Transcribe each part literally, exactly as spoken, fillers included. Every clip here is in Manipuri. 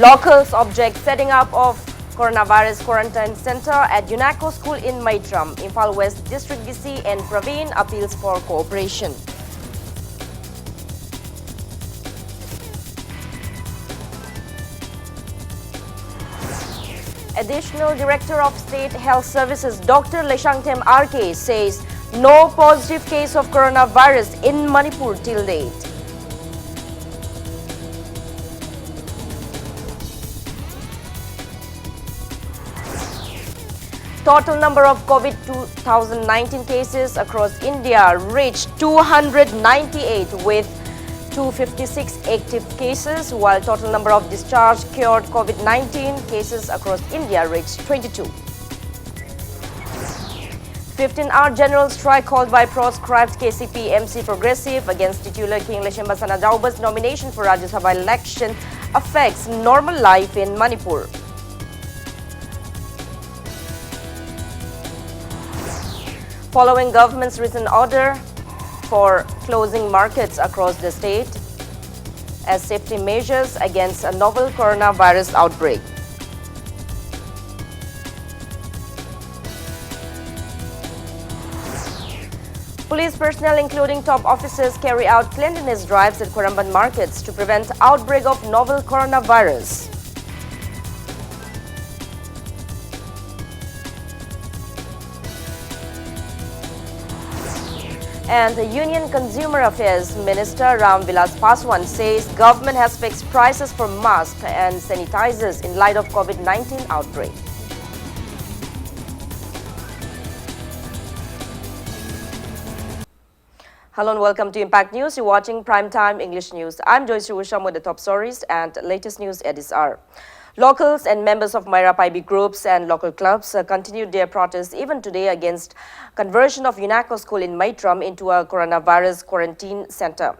Locals object setting up of coronavirus quarantine center at UNACO school in Maitram. Imphal West District D C N Praveen appeals for cooperation. Additional Director of State Health Services Doctor Leshangthem R K says no positive case of coronavirus in Manipur till date. Total number of COVID two thousand nineteen cases across India reached two hundred ninety-eight, with two fifty-six active cases, while total number of discharged cured COVID nineteen cases across India reached twenty-two. Fifteen-hour general strike called by proscribed K C P M C Progressive against titular King Leshemba Sanajaoba's nomination for Rajya Sabha election affects normal life in Manipur. Following government's recent order for closing markets across the state as safety measures against a novel coronavirus outbreak. Police personnel, including top officers, carry out cleanliness drives at Khurramban markets to prevent outbreak of novel coronavirus. And the Union Consumer Affairs Minister Ram Vilas Paswan says government has fixed prices for masks and sanitizers in light of COVID nineteen outbreak. Hello and welcome to Impact News. You're watching Prime Time English News. I'm Joyce Rusham with the top stories and latest news at this hour. Locals and members of Meira Paibi groups and local clubs uh, continued their protest even today against conversion of UNACO school in Maitram into a coronavirus quarantine center.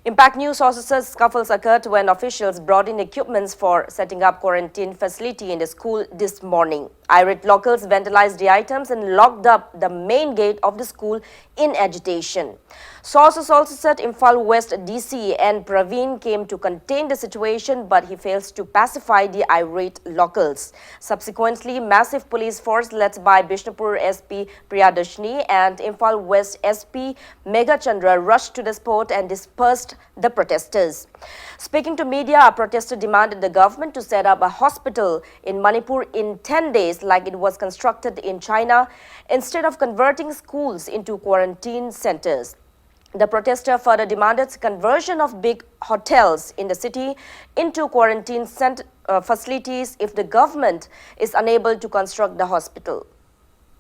Impact News sources says scuffles occurred when officials brought in equipments for setting up quarantine facility in the school this morning. Irate locals vandalized the items and locked up the main gate of the school in agitation. Sources also said Imphal West D C N Praveen came to contain the situation, but he fails to pacify the irate locals. Subsequently, massive police force led by Bishnupur S P Priyadarshini and Imphal West S P Meghachandra rushed to the spot and dispersed the protesters. Speaking to media, a protester demanded the government to set up a hospital in Manipur in ten days, like it was constructed in China, instead of converting schools into quarantine centers. The protester further demanded conversion of big hotels in the city into quarantine cent- uh, facilities if the government is unable to construct the hospital.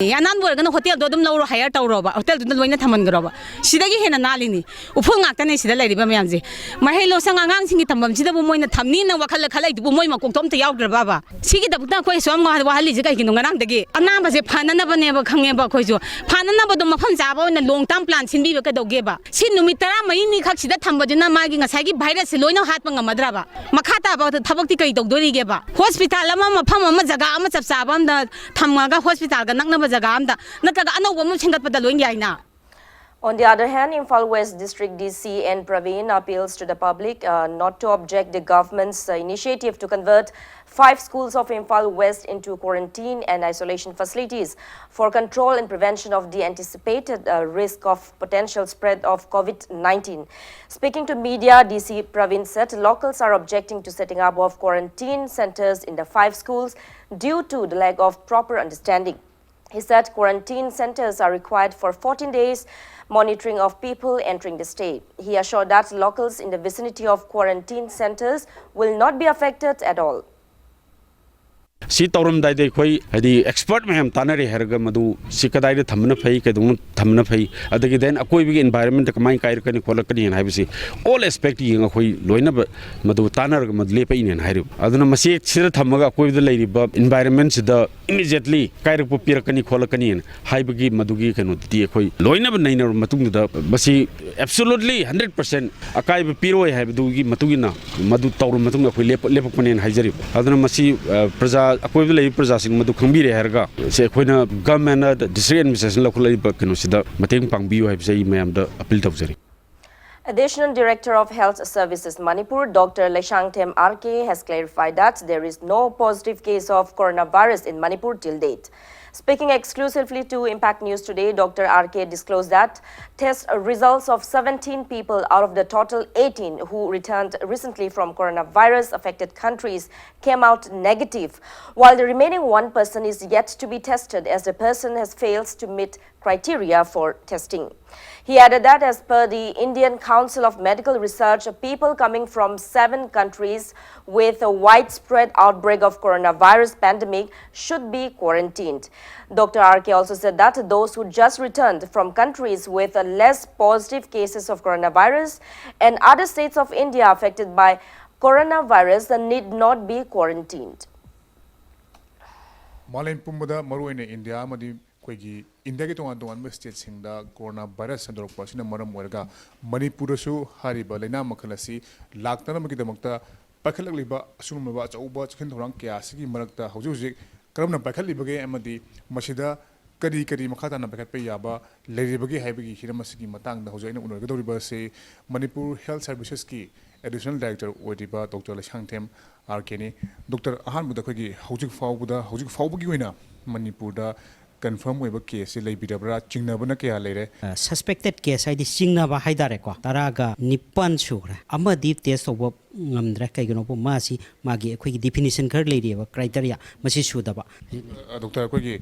ꯑꯅꯥꯟꯕ ꯑꯣꯏꯔꯒꯅ ꯍꯣꯇꯦꯜꯗꯣ ꯑꯗꯨꯝ ꯂꯧꯔꯣ, ꯍꯥꯌꯔ ꯇꯧꯔꯣꯕ, ꯍꯣꯇꯦꯜꯗꯨꯗ ꯂꯣꯏꯅ ꯊꯝꯍꯟꯈ꯭ꯔꯣꯕ꯫ ꯁꯤꯗꯒꯤ ꯍꯦꯟꯅ ꯅꯥꯜꯂꯤꯅꯤ꯫ ꯎꯐꯨꯜ ꯉꯥꯛꯇꯅꯦ ꯁꯤꯗ ꯂꯩꯔꯤꯕ ꯃꯌꯥꯝꯁꯦ꯫ ꯃꯍꯩ ꯂꯣꯏꯁꯪ ꯑꯉꯥꯡꯁꯤꯡꯒꯤ ꯊꯝꯐꯝꯁꯤꯗꯕꯨ ꯃꯣꯏꯅ ꯊꯝꯅꯤꯅ ꯋꯥꯈꯜꯗ ꯈꯜꯂꯛꯏꯗꯨꯕꯨ ꯃꯣꯏ ꯃꯀꯣꯛꯇꯣ ꯑꯝꯇ ꯌꯥꯎꯗ꯭ꯔꯕꯕ? ꯁꯤꯒꯤꯗꯃꯛꯇ ꯑꯩꯈꯣꯏ ꯑꯁꯨꯛ ꯌꯥꯝ ꯋꯥꯍꯜꯂꯤꯁꯦ ꯀꯩꯒꯤꯅꯣ? ꯉꯔꯥꯡꯗꯒꯤ ꯑꯅꯥꯕꯁꯦ ꯐꯅꯅꯕꯅꯦꯕ, ꯈꯪꯉꯦꯕ ꯑꯩꯈꯣꯏꯁꯨ꯫ ꯐꯅꯅꯕꯗꯣ ꯃꯐꯝ ꯆꯥꯕ ꯑꯣꯏꯅ ꯂꯣꯡ ꯇꯥꯔꯝ ꯄ꯭ꯂꯥꯟ ꯁꯤꯟꯕꯤꯕ ꯀꯩꯗꯧꯒꯦꯕ? ꯁꯤ ꯅꯨꯃꯤꯠ ꯇꯔꯥꯃꯔꯤꯅꯤ ꯈꯛ ꯁꯤꯗ ꯊꯝꯕꯗꯨꯅ ꯃꯥꯒꯤ ꯉꯁꯥꯏꯒꯤ ꯚꯥꯏꯔꯁꯁꯦ ꯂꯣꯏꯅ ꯍꯥꯠꯄ ꯉꯝꯃꯗ꯭ꯔꯕ? ꯃꯈꯥ ꯇꯥꯕ ꯊꯕꯛꯇꯤ ꯀꯩ ꯇꯧꯗꯣꯔꯤꯒꯦꯕ? ꯍꯣꯁꯄꯤꯇꯥꯜ ꯑꯃ, ꯃꯐꯝ ꯑꯃ, ꯖꯒꯥ ꯑꯃ ꯆꯞ ꯆꯥꯕ ꯑꯝꯗ ꯊꯝꯃꯒ, ꯍꯣꯁꯄꯤꯇꯥꯜꯒ ꯅꯛꯅꯕ ꯖꯒꯥ ꯑꯝꯗ, ꯅꯠꯇ꯭ꯔꯒ ꯑꯅꯧꯕ ꯑꯃ ꯁꯦꯝꯒꯠꯄꯗ ꯂꯣꯏ ꯌꯥꯏꯅ꯫ On the other hand, Imphal West District D C N Praveen appeals to the public uh, not to object the government's uh, initiative to convert five schools of Imphal West into quarantine and isolation facilities for control and prevention of the anticipated uh, risk of potential spread of COVID nineteen. Speaking to media, D C Praveen said locals are objecting to setting up of quarantine centers in the five schools due to the lack of proper understanding. He said quarantine centers are required for fourteen days monitoring of people entering the state. He assured that locals in the vicinity of quarantine centers will not be affected at all. ꯁꯤ ꯇꯧꯔꯝꯗꯥꯏꯗ ꯑꯩꯈꯣꯏ ꯍꯥꯏꯗꯤ ꯑꯦꯛꯁꯄꯔꯠ ꯃꯌꯥꯝ ꯇꯥꯟꯅꯔꯦ ꯍꯥꯏꯔꯒ ꯃꯗꯨ ꯁꯤ ꯀꯗꯥꯏꯗ ꯊꯝꯕꯅ ꯐꯩ, ꯀꯩꯗꯧꯅ ꯊꯝꯕꯅ ꯐꯩ, ꯑꯗꯒꯤ ꯗꯦꯟ ꯑꯀꯣꯏꯕꯒꯤ ꯏꯟꯚꯥꯏꯔꯣꯟꯃꯦꯟꯇ ꯀꯃꯥꯏꯅ ꯀꯥꯏꯔꯛꯀꯅꯤ ꯈꯣꯠꯂꯛꯀꯅꯤ ꯍꯥꯏꯅ ꯍꯥꯏꯕꯁꯤ ꯑꯣꯜ ꯑꯦꯁꯄꯦꯛꯇ ꯌꯦꯡꯉ ꯑꯩꯈꯣꯏ ꯂꯣꯏꯅꯕ ꯃꯗꯨ ꯇꯥꯟꯅꯔꯒ ꯃꯗꯨ ꯂꯦꯞꯄꯛꯏꯅꯦꯅ ꯍꯥꯏꯔꯤꯕ꯫ ꯑꯗꯨꯅ ꯃꯁꯤ ꯁꯤꯗ ꯊꯝꯃꯒ ꯑꯀꯣꯏꯕꯗ ꯂꯩꯔꯤꯕ ꯏꯟꯚꯥꯏꯔꯣꯟꯃꯦꯟꯁꯤꯗ immediately ꯀꯥꯏꯔꯛꯄ ꯄꯤꯔꯛꯀꯅꯤ ꯈꯣꯠꯂꯛꯀꯅꯤꯅ ꯍꯥꯏꯕꯒꯤ ꯃꯗꯨꯒꯤ ꯀꯩꯅꯣꯗꯨꯗꯤ ꯑꯩꯈꯣꯏ ꯂꯣꯏꯅꯕ ꯅꯩꯅꯔꯕ ꯃꯇꯨꯡꯗꯨꯗ ꯃꯁꯤ absolutely hundred percent ꯑꯀꯥꯏꯕ ꯄꯤꯔꯣꯏ ꯍꯥꯏꯕꯗꯨꯒꯤ ꯃꯇꯨꯡ ꯏꯟꯅ ꯃꯗꯨ ꯇꯧꯔꯕ ꯃꯇꯨꯡꯗ ꯑꯩꯈꯣꯏ ꯂꯦꯞꯄ-, ꯂꯦꯞꯄꯛꯄꯅꯦꯅ ꯍꯥꯏꯖꯔꯤꯕ꯫ ꯑꯗꯨꯅ ꯃꯁꯤ, ꯑ, ꯄ꯭ꯔꯖꯥ, ꯑꯀꯣꯏꯕꯗ ꯂꯩꯔꯤꯕ ꯄ꯭ꯔꯖꯥꯁꯤꯡ ꯃꯗꯨ ꯈꯪꯕꯤꯔꯦ ꯍꯥꯏꯔꯒ ꯁꯤ ꯑꯩꯈꯣꯏꯅ government and district administration ꯂꯧꯈꯠꯂꯛꯏꯕ ꯀꯩꯅꯣꯁꯤꯗ ꯃꯇꯦꯡ ꯄꯥꯡꯕꯤꯌꯨ ꯍꯥꯏꯕꯁꯦ ꯑꯩ ꯃꯌꯥꯝꯗ appeal ꯇꯧꯖꯔꯤ꯫ Additional Director of Health Services Manipur, Doctor Leishangthem R K, has clarified that there is no positive case of coronavirus in Manipur till date. Speaking exclusively to Impact News Today, Doctor R K disclosed that test results of seventeen people out of the total eighteen who returned recently from coronavirus affected countries came out negative, while the remaining one person is yet to be tested as the person has failed to meet criteria for testing. He added that as per the Indian Council of Medical Research, people coming from seven countries with a widespread outbreak of coronavirus pandemic should be quarantined. Doctor R K also said that those who just returned from countries with less positive cases of coronavirus and other states of India affected by coronavirus need not be quarantined. ꯃꯥꯂꯦꯝ ꯄꯨꯝꯕꯗ, ꯃꯔꯨꯑꯣꯏꯅ ꯏꯟꯗꯤꯌꯥ ꯑꯃꯗꯤ ꯑꯩꯈꯣꯏꯒꯤ ꯏꯟꯗꯤꯌꯥꯒꯤ ꯇꯣꯉꯥꯟ ꯇꯣꯉꯥꯟꯕ ꯁ꯭ꯇꯦꯠꯁꯤꯡꯗ ꯀꯣꯔꯣꯅꯥ ꯚꯥꯏꯔꯁ ꯁꯟꯗꯣꯔꯛꯄ ꯑꯁꯤꯅ ꯃꯔꯝ ꯑꯣꯏꯔꯒ, ꯃꯅꯤꯄꯨꯔꯗꯁꯨ ꯍꯥꯏꯔꯤꯕ ꯂꯩꯅꯥ ꯃꯈꯜ ꯑꯁꯤ ꯂꯥꯛꯇꯅꯕꯒꯤꯗꯃꯛꯇ ꯄꯥꯏꯈꯠꯂꯛꯂꯤꯕ ꯑꯁꯤꯒꯨꯝꯂꯕ ꯑꯆꯧꯕ ꯆꯦꯛꯁꯤꯟ ꯊꯧꯔꯥꯡ ꯀꯌꯥ ꯑꯁꯤꯒꯤ ꯃꯔꯛꯇ ꯍꯧꯖꯤꯛ ꯍꯧꯖꯤꯛ ꯀꯔꯝꯅ ꯄꯥꯏꯈꯠꯂꯤꯕꯒꯦ ꯑꯃꯗꯤ ꯃꯁꯤꯗ ꯀꯔꯤ ꯀꯔꯤ ꯃꯈꯥ ꯇꯥꯅ ꯄꯥꯏꯈꯠꯄ ꯌꯥꯕ ꯂꯩꯔꯤꯕꯒꯦ ꯍꯥꯏꯕꯒꯤ ꯍꯤꯔꯝ ꯑꯁꯤꯒꯤ ꯃꯇꯥꯡꯗ ꯍꯧꯖꯤꯛ ꯑꯩꯅ ꯎꯅꯒꯗꯧꯔꯤꯕ ꯑꯁꯤ ꯃꯅꯤꯄꯨꯔ ꯍꯦꯜꯊ ꯁꯔꯚꯤꯁꯦꯁꯀꯤ ꯑꯦꯗꯤꯁꯅꯦꯜ ꯗꯥꯏꯔꯦꯛꯇꯔ ꯑꯣꯏꯔꯤꯕ ꯗꯣꯛꯇꯔ ꯂꯩꯁꯥꯡꯊꯦꯝ ꯑꯥꯔ ꯀꯦꯅꯤ꯫ ꯗꯣꯛꯇꯔ, ꯑꯍꯥꯟꯕꯗ ꯑꯩꯈꯣꯏꯒꯤ ꯍꯧꯖꯤꯛ ꯐꯥꯎꯕꯗ, ꯍꯧꯖꯤꯛ ꯐꯥꯎꯕꯒꯤ ꯑꯣꯏꯅ ꯃꯅꯤꯄꯨꯔꯗ ꯀꯟꯐꯥꯔꯝ ꯑꯣꯏꯕ ꯀꯦꯁꯁꯤ ꯂꯩꯕꯤꯔꯕ꯭ꯔꯥ? ꯆꯤꯡꯅꯕꯅ ꯀꯌꯥ ꯂꯩꯔꯦ? ꯁꯁꯄꯦꯛꯇꯦꯠ ꯀꯦꯁ ꯍꯥꯏꯗꯤ ꯆꯤꯡꯅꯕ ꯍꯥꯏꯇꯥꯔꯦꯀꯣ, ꯇꯔꯥꯒ ꯅꯤꯄꯥꯟ ꯁꯨꯈ꯭ꯔꯦ꯫ ꯑꯃꯗꯤ ꯇꯦꯁ ꯇꯧꯕ ꯉꯝꯗ꯭ꯔꯦ꯫ ꯀꯩꯒꯤꯅꯣꯕꯨ ꯃꯥꯁꯤ ꯃꯥꯒꯤ ꯑꯩꯈꯣꯏꯒꯤ ꯗꯤꯐꯤꯅꯤꯁꯟ ꯈꯔ ꯂꯩꯔꯤꯑꯕ, ꯀ꯭ꯔꯥꯏꯇꯦꯔꯤꯌꯥ ꯃꯁꯤ ꯁꯨꯗꯕ꯫ ꯑ, ꯗꯣꯛꯇꯔ, ꯑꯩꯈꯣꯏꯒꯤ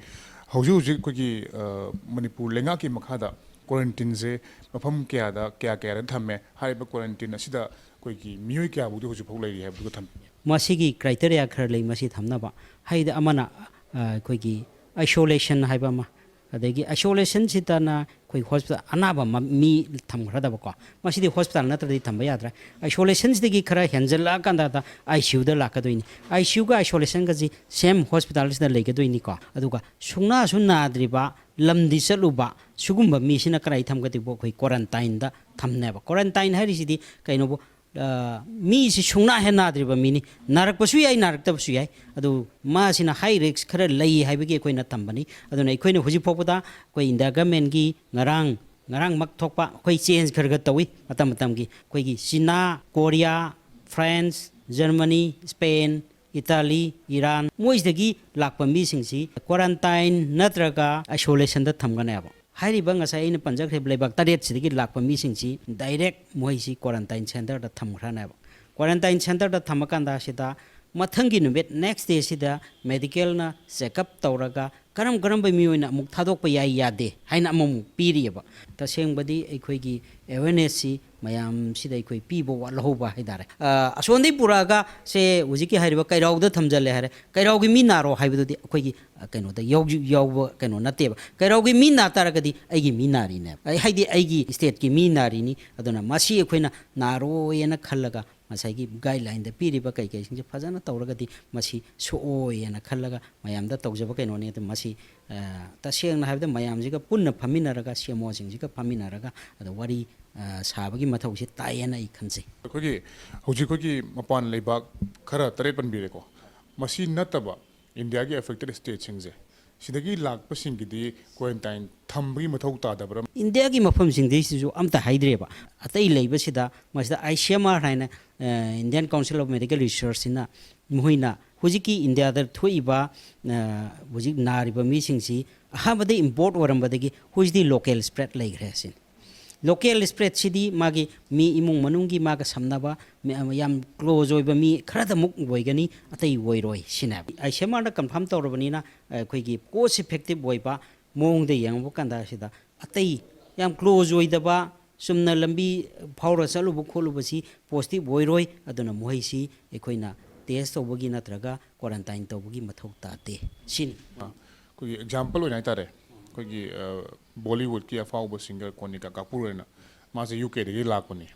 ꯍꯧꯖꯤꯛ ꯍꯧꯖꯤꯛ ꯑꯩꯈꯣꯏꯒꯤ, ꯑ, ꯃꯅꯤꯄꯨꯔ ꯂꯩꯉꯥꯛꯀꯤ ꯃꯈꯥꯗ ꯀ꯭ꯋꯥꯔꯦꯟꯇꯤꯟꯁꯦ ꯃꯐꯝ ꯀꯌꯥꯗ, ꯀꯌꯥ ꯀꯌꯥꯗ ꯊꯝꯃꯦ? ꯍꯥꯏꯔꯤꯕ ꯀ꯭ꯋꯥꯔꯦꯟꯇꯤꯟ ꯑꯁꯤꯗ ꯑꯩꯈꯣꯏꯒꯤ ꯃꯤꯑꯣꯏ ꯀꯌꯥꯐꯥꯎꯗꯤ ꯍꯧꯖꯤꯛ ꯐꯥꯎ ꯂꯩꯔꯤ ꯍꯥꯏꯕꯗꯨꯒ ꯊꯝꯕꯤꯌꯨ꯫ ꯃꯁꯤꯒꯤ ꯀ꯭ꯔꯥꯏꯇꯦꯔꯤꯌꯥ ꯈꯔ ꯂꯩ ꯃꯁꯤ ꯊꯝꯅꯕ꯫ ꯍꯥꯏꯗꯤ ꯑꯃꯅ, ꯑ, ꯑꯩꯈꯣꯏꯒꯤ ꯑꯥꯏꯁꯣꯂꯦꯁꯟ ꯍꯥꯏꯕ ꯑꯃ, ꯑꯗꯒꯤ ꯑꯥꯏꯁꯣꯂꯦꯁꯟꯁꯤꯗꯅ ꯑꯩꯈꯣꯏ ꯍꯣꯁꯄꯤꯇꯥꯜ ꯑꯅꯥꯕ ꯑꯃ ꯃꯤ ꯊꯝꯈ꯭ꯔꯗꯕꯀꯣ, ꯃꯁꯤꯗꯤ ꯍꯣꯁꯄꯤꯇꯥꯜ ꯅꯠꯇ꯭ꯔꯗꯤ ꯊꯝꯕ ꯌꯥꯗ꯭ꯔꯦ꯫ ꯑꯥꯏꯁꯣꯂꯦꯁꯟꯁꯤꯗꯒꯤ ꯈꯔ ꯍꯦꯟꯖꯜꯂꯛꯑꯀꯥꯟꯗ ꯑꯥꯏ ꯁꯤ ꯌꯨꯗ ꯂꯥꯛꯀꯗꯣꯏꯅꯤ꯫ ꯑꯥꯏ ꯁꯤ ꯌꯨꯒ ꯑꯥꯏꯁꯣꯂꯦꯁꯟꯒꯁꯤ ꯁꯦꯝ ꯍꯣꯁꯄꯤꯇꯥꯜꯁꯤꯗ ꯂꯩꯒꯗꯣꯏꯅꯤꯀꯣ꯫ ꯑꯗꯨꯒ ꯁꯨꯡꯅꯥꯁꯨ ꯅꯥꯗ꯭ꯔꯤꯕ, ꯂꯝꯗꯤ ꯆꯠꯂꯨꯕ, ꯁꯤꯒꯨꯝꯕ ꯃꯤꯁꯤꯅ ꯀꯗꯥꯏ ꯊꯝꯒꯗꯣꯏꯕ? ꯑꯩꯈꯣꯏ ꯀ꯭ꯋꯥꯔꯟꯇꯥꯏꯟꯗ ꯊꯝꯅꯦꯕ꯫ ꯀ꯭ꯋꯥꯔꯟꯇꯥꯏꯟ ꯍꯥꯏꯔꯤꯁꯤꯗꯤ ꯀꯩꯅꯣꯕꯨ, ꯑ, ꯃꯤꯁꯤ ꯁꯨꯡꯅꯥ ꯍꯦꯛ ꯅꯥꯗ꯭ꯔꯤꯕ ꯃꯤꯅꯤ꯫ ꯅꯥꯔꯛꯄꯁꯨ ꯌꯥꯏ, ꯅꯥꯔꯛꯇꯕꯁꯨ ꯌꯥꯏ꯫ ꯑꯗꯨ ꯃꯥꯁꯤꯅ ꯍꯥꯏ ꯔꯤꯁꯛ ꯈꯔ ꯂꯩ ꯍꯥꯏꯕꯒꯤ ꯑꯩꯈꯣꯏꯅ ꯊꯝꯕꯅꯤ꯫ ꯑꯗꯨꯅ ꯑꯩꯈꯣꯏꯅ ꯍꯧꯖꯤꯛ ꯐꯥꯎꯕꯗ ꯑꯩꯈꯣꯏ ꯏꯟꯗꯤꯌꯥ ꯒꯃꯦꯟꯒꯤ ꯉꯔꯥꯡ, ꯉꯔꯥꯡꯃꯛ ꯊꯣꯛꯄ ꯑꯩꯈꯣꯏ ꯆꯦꯟꯖ ꯈꯔ ꯈꯔ ꯇꯧꯏ ꯃꯇꯝ ꯃꯇꯝꯒꯤ꯫ ꯑꯩꯈꯣꯏꯒꯤ China, Korea, France, Germany, Spain, Italy, Iran, ꯃꯣꯏꯁꯤꯗꯒꯤ ꯂꯥꯛꯄ ꯃꯤꯁꯤꯡꯁꯤ ꯀ꯭ꯋꯥꯔꯟꯇꯥꯏꯟ ꯅꯠꯇ꯭ꯔꯒ ꯑꯥꯏꯁꯣꯂꯦꯁꯟꯗ ꯊꯝꯒꯅꯦꯕ꯫ ꯍꯥꯏꯔꯤꯕ ꯉꯁꯥꯏ ꯑꯩꯅ ꯄꯟꯖꯈ꯭ꯔꯤꯕ ꯂꯩꯕꯥꯛ ꯇꯔꯦꯠꯁꯤꯗꯒꯤ ꯂꯥꯛꯄ ꯃꯤꯁꯤꯡꯁꯤ ꯗꯥꯏꯔꯦꯛ ꯃꯣꯏꯁꯤ ꯀ꯭ꯋꯥꯔꯟꯇꯥꯏꯟ ꯁꯦꯟꯇꯔꯗ ꯊꯝꯈ꯭ꯔꯅꯦꯕ꯫ ꯀ꯭ꯋꯥꯔꯟꯇꯥꯏꯟ ꯁꯦꯟꯇꯔꯗ ꯊꯝꯃꯀꯥꯟꯗ ꯁꯤꯗ ꯃꯊꯪꯒꯤ ꯅꯨꯃꯤꯠ, ꯅꯦꯛꯁ ꯗꯦꯁꯤꯗ ꯃꯦꯗꯤꯀꯦꯜꯅ ꯆꯦꯛꯑꯞ ꯇꯧꯔꯒ ꯀꯔꯝ ꯀꯔꯝꯕ ꯃꯤꯑꯣꯏꯅ ꯑꯃꯨꯛ ꯊꯥꯗꯣꯛꯄ ꯌꯥꯏ ꯌꯥꯗꯦ ꯍꯥꯏꯅ ꯑꯃꯃꯨꯛ ꯄꯤꯔꯤꯑꯕ꯫ ꯇꯁꯦꯡꯕꯗꯤ ꯑꯩꯈꯣꯏꯒꯤ ꯑꯦꯋꯦꯔꯅꯦꯁꯁꯤ ꯃꯌꯥꯝꯁꯤꯗ ꯑꯩꯈꯣꯏ ꯄꯤꯕ ꯋꯥꯠꯍꯧꯕ ꯍꯥꯏꯇꯥꯔꯦ꯫ ꯑ, ꯑꯁꯣꯝꯗꯒꯤ ꯄꯨꯔꯛꯑꯒ ꯁꯦ ꯍꯧꯖꯤꯛꯀꯤ ꯍꯥꯏꯔꯤꯕ ꯀꯩꯔꯥꯎꯗ ꯊꯝꯖꯜꯂꯦ ꯍꯥꯏꯔꯦ, ꯀꯩꯔꯥꯎꯒꯤ ꯃꯤ ꯅꯥꯔꯣ ꯍꯥꯏꯕꯗꯨꯗꯤ ꯑꯩꯈꯣꯏꯒꯤ, ꯑ, ꯀꯩꯅꯣꯗ ꯌꯥꯎꯖ-, ꯌꯥꯎꯕ ꯀꯩꯅꯣ ꯅꯠꯇꯦꯕ꯫ ꯀꯩꯔꯥꯎꯒꯤ ꯃꯤ ꯅꯥ ꯇꯥꯔꯒꯗꯤ ꯑꯩꯒꯤ ꯃꯤ ꯅꯥꯔꯤꯅꯦꯕ꯫ ꯑꯩ, ꯍꯥꯏꯗꯤ ꯑꯩꯒꯤ ꯁ꯭ꯇꯦꯠꯀꯤ ꯃꯤ ꯅꯥꯔꯤꯅꯤ꯫ ꯑꯗꯨꯅ ꯃꯁꯤ ꯑꯩꯈꯣꯏꯅ ꯅꯥꯔꯣꯏꯅ ꯈꯜꯂꯒ ꯉꯁꯥꯏꯒꯤ ꯒꯥꯏꯗꯂꯥꯏꯟꯗ ꯄꯤꯔꯤꯕ ꯀꯩꯀꯩꯁꯤꯡꯁꯦ ꯐꯖꯅ ꯇꯧꯔꯒꯗꯤ ꯃꯁꯤ ꯁꯣꯛꯑꯣꯏꯅ ꯈꯜꯂꯒ ꯃꯌꯥꯝꯗ ꯇꯧꯖꯕ ꯀꯩꯅꯣꯅꯤ꯫ ꯑꯗꯨ ꯃꯁꯤ, ꯑ, ꯇꯁꯦꯡꯅ ꯍꯥꯏꯕꯗ ꯃꯌꯥꯝꯁꯤꯒ ꯄꯨꯟꯅ ꯐꯝꯃꯤꯟꯅꯔꯒ, ꯁꯤ ꯑꯦꯝ ꯑꯣꯁꯤꯡꯁꯤꯒ ꯐꯝꯃꯤꯟꯅꯔꯒ ꯑꯗ ꯋꯥꯔꯤ, ꯑ, ꯁꯥꯕꯒꯤ ꯃꯊꯧꯁꯤ ꯇꯥꯏꯌꯦꯅ ꯑꯩ ꯈꯟꯖꯩ꯫ ꯑꯩꯈꯣꯏꯒꯤ ꯍꯧꯖꯤꯛ ꯑꯩꯈꯣꯏꯒꯤ ꯃꯄꯥꯟ ꯂꯩꯕꯥꯛ ꯈꯔ ꯇꯔꯦꯠ ꯄꯟꯕꯤꯔꯦꯀꯣ, ꯃꯁꯤ ꯅꯠꯇꯕ ꯏꯟꯗꯤꯌꯥꯒꯤ ꯑꯦꯐꯦꯛꯇꯦꯠ ꯁ꯭ꯇꯦꯠꯁꯤꯡꯁꯦ, ꯁꯤꯗꯒꯤ ꯂꯥꯛꯄꯁꯤꯡꯒꯤꯗꯤ ꯀ꯭ꯋꯥꯔꯟꯇꯥꯏꯟ ꯊꯝꯕꯒꯤ ꯃꯊꯧ ꯇꯥꯗꯕ꯭ꯔꯥ? ꯏꯟꯗꯤꯌꯥꯒꯤ ꯃꯐꯝꯁꯤꯡꯗꯩꯁꯤꯁꯨ ꯑꯝꯇ ꯍꯥꯏꯗ꯭ꯔꯦꯕ꯫ ꯑꯇꯩ ꯂꯩꯕꯁꯤꯗ ꯃꯁꯤꯗ ꯑꯥꯏ ꯁꯤ ꯑꯦꯝ ꯑꯥꯔ ꯍꯥꯏꯅ, ꯑ, Indian Council of Medical Researchꯁꯤꯅ ꯃꯈꯣꯏꯅ ꯍꯧꯖꯤꯛꯀꯤ ꯏꯟꯗꯤꯌꯥꯗ ꯊꯣꯛꯏꯕ, ꯑ, ꯍꯧꯖꯤꯛ ꯅꯥꯔꯤꯕ ꯃꯤꯁꯤꯡꯁꯤ ꯑꯍꯥꯟꯕꯗ ꯏꯝꯄꯣꯔꯠ ꯑꯣꯏꯔꯝꯕꯗꯒꯤ ꯍꯧꯖꯤꯛꯇꯤ ꯂꯣꯀꯦꯜ ꯁ꯭ꯄ꯭ꯔꯦꯗ ꯂꯩꯈ꯭ꯔꯦ ꯁꯤꯅꯤ꯫ ꯂꯣꯀꯦꯜ ꯁ꯭ꯄ꯭ꯔꯦꯗꯁꯤꯗꯤ ꯃꯥꯒꯤ ꯃꯤ ꯏꯃꯨꯡ ꯃꯅꯨꯡꯒꯤ ꯃꯥꯒ ꯁꯝꯅꯕ ꯃꯌꯥꯝ, ꯌꯥꯝ ꯀ꯭ꯂꯣꯖ ꯑꯣꯏꯕ ꯃꯤ ꯈꯔꯗꯃꯨꯛ ꯑꯣꯏꯒꯅꯤ, ꯑꯇꯩ ꯑꯣꯏꯔꯣꯏ ꯁꯤꯅꯦꯕ꯫ ꯑꯥꯏ ꯁꯤ ꯑꯦꯝ ꯑꯥꯔꯗ ꯀꯟꯐꯥꯔꯝ ꯇꯧꯔꯕꯅꯤꯅ ꯑꯩꯈꯣꯏꯒꯤ ꯀꯣꯁ ꯏꯐꯦꯛꯇꯤꯞ ꯑꯣꯏꯕ ꯃꯑꯣꯡꯗ ꯌꯦꯡꯕ ꯀꯥꯟꯗ ꯁꯤꯗ ꯑꯇꯩ ꯌꯥꯝ ꯀ꯭ꯂꯣꯖ ꯑꯣꯏꯗꯕ, ꯆꯨꯝꯅ ꯂꯝꯕꯤ ꯐꯥꯎꯔ ꯆꯠꯂꯨꯕ ꯈꯣꯠꯂꯨꯕꯁꯤ ꯄꯣꯖꯤꯇꯤꯚ ꯑꯣꯏꯔꯣꯏ꯫ ꯑꯗꯨꯅ ꯃꯈꯣꯏꯁꯤ ꯑꯩꯈꯣꯏꯅ ꯇꯦꯁ ꯇꯧꯕꯒꯤ ꯅꯠꯇ꯭ꯔꯒ ꯀ꯭ꯋꯥꯔꯟꯇꯥꯏꯟ ꯇꯧꯕꯒꯤ ꯃꯊꯧ ꯇꯥꯗꯦ ꯁꯤꯅꯤ꯫ ꯑꯩꯈꯣꯏꯒꯤ ꯑꯦꯛꯖꯥꯝꯄꯜ ꯑꯣꯏꯅ ꯍꯥꯏꯇꯥꯔꯦ, ꯑꯩꯈꯣꯏꯒꯤ ꯕꯣꯂꯤꯋꯨꯗꯀꯤ ꯑꯐꯥꯎꯕ ꯁꯤꯡꯒꯔ ꯀꯣꯅꯤꯀꯥ ꯀꯥꯄꯨꯔ ꯍꯥꯏꯅ, ꯃꯥꯁꯦ ꯌꯨ ꯀꯦꯗꯒꯤ ꯂꯥꯛꯄꯅꯤ꯫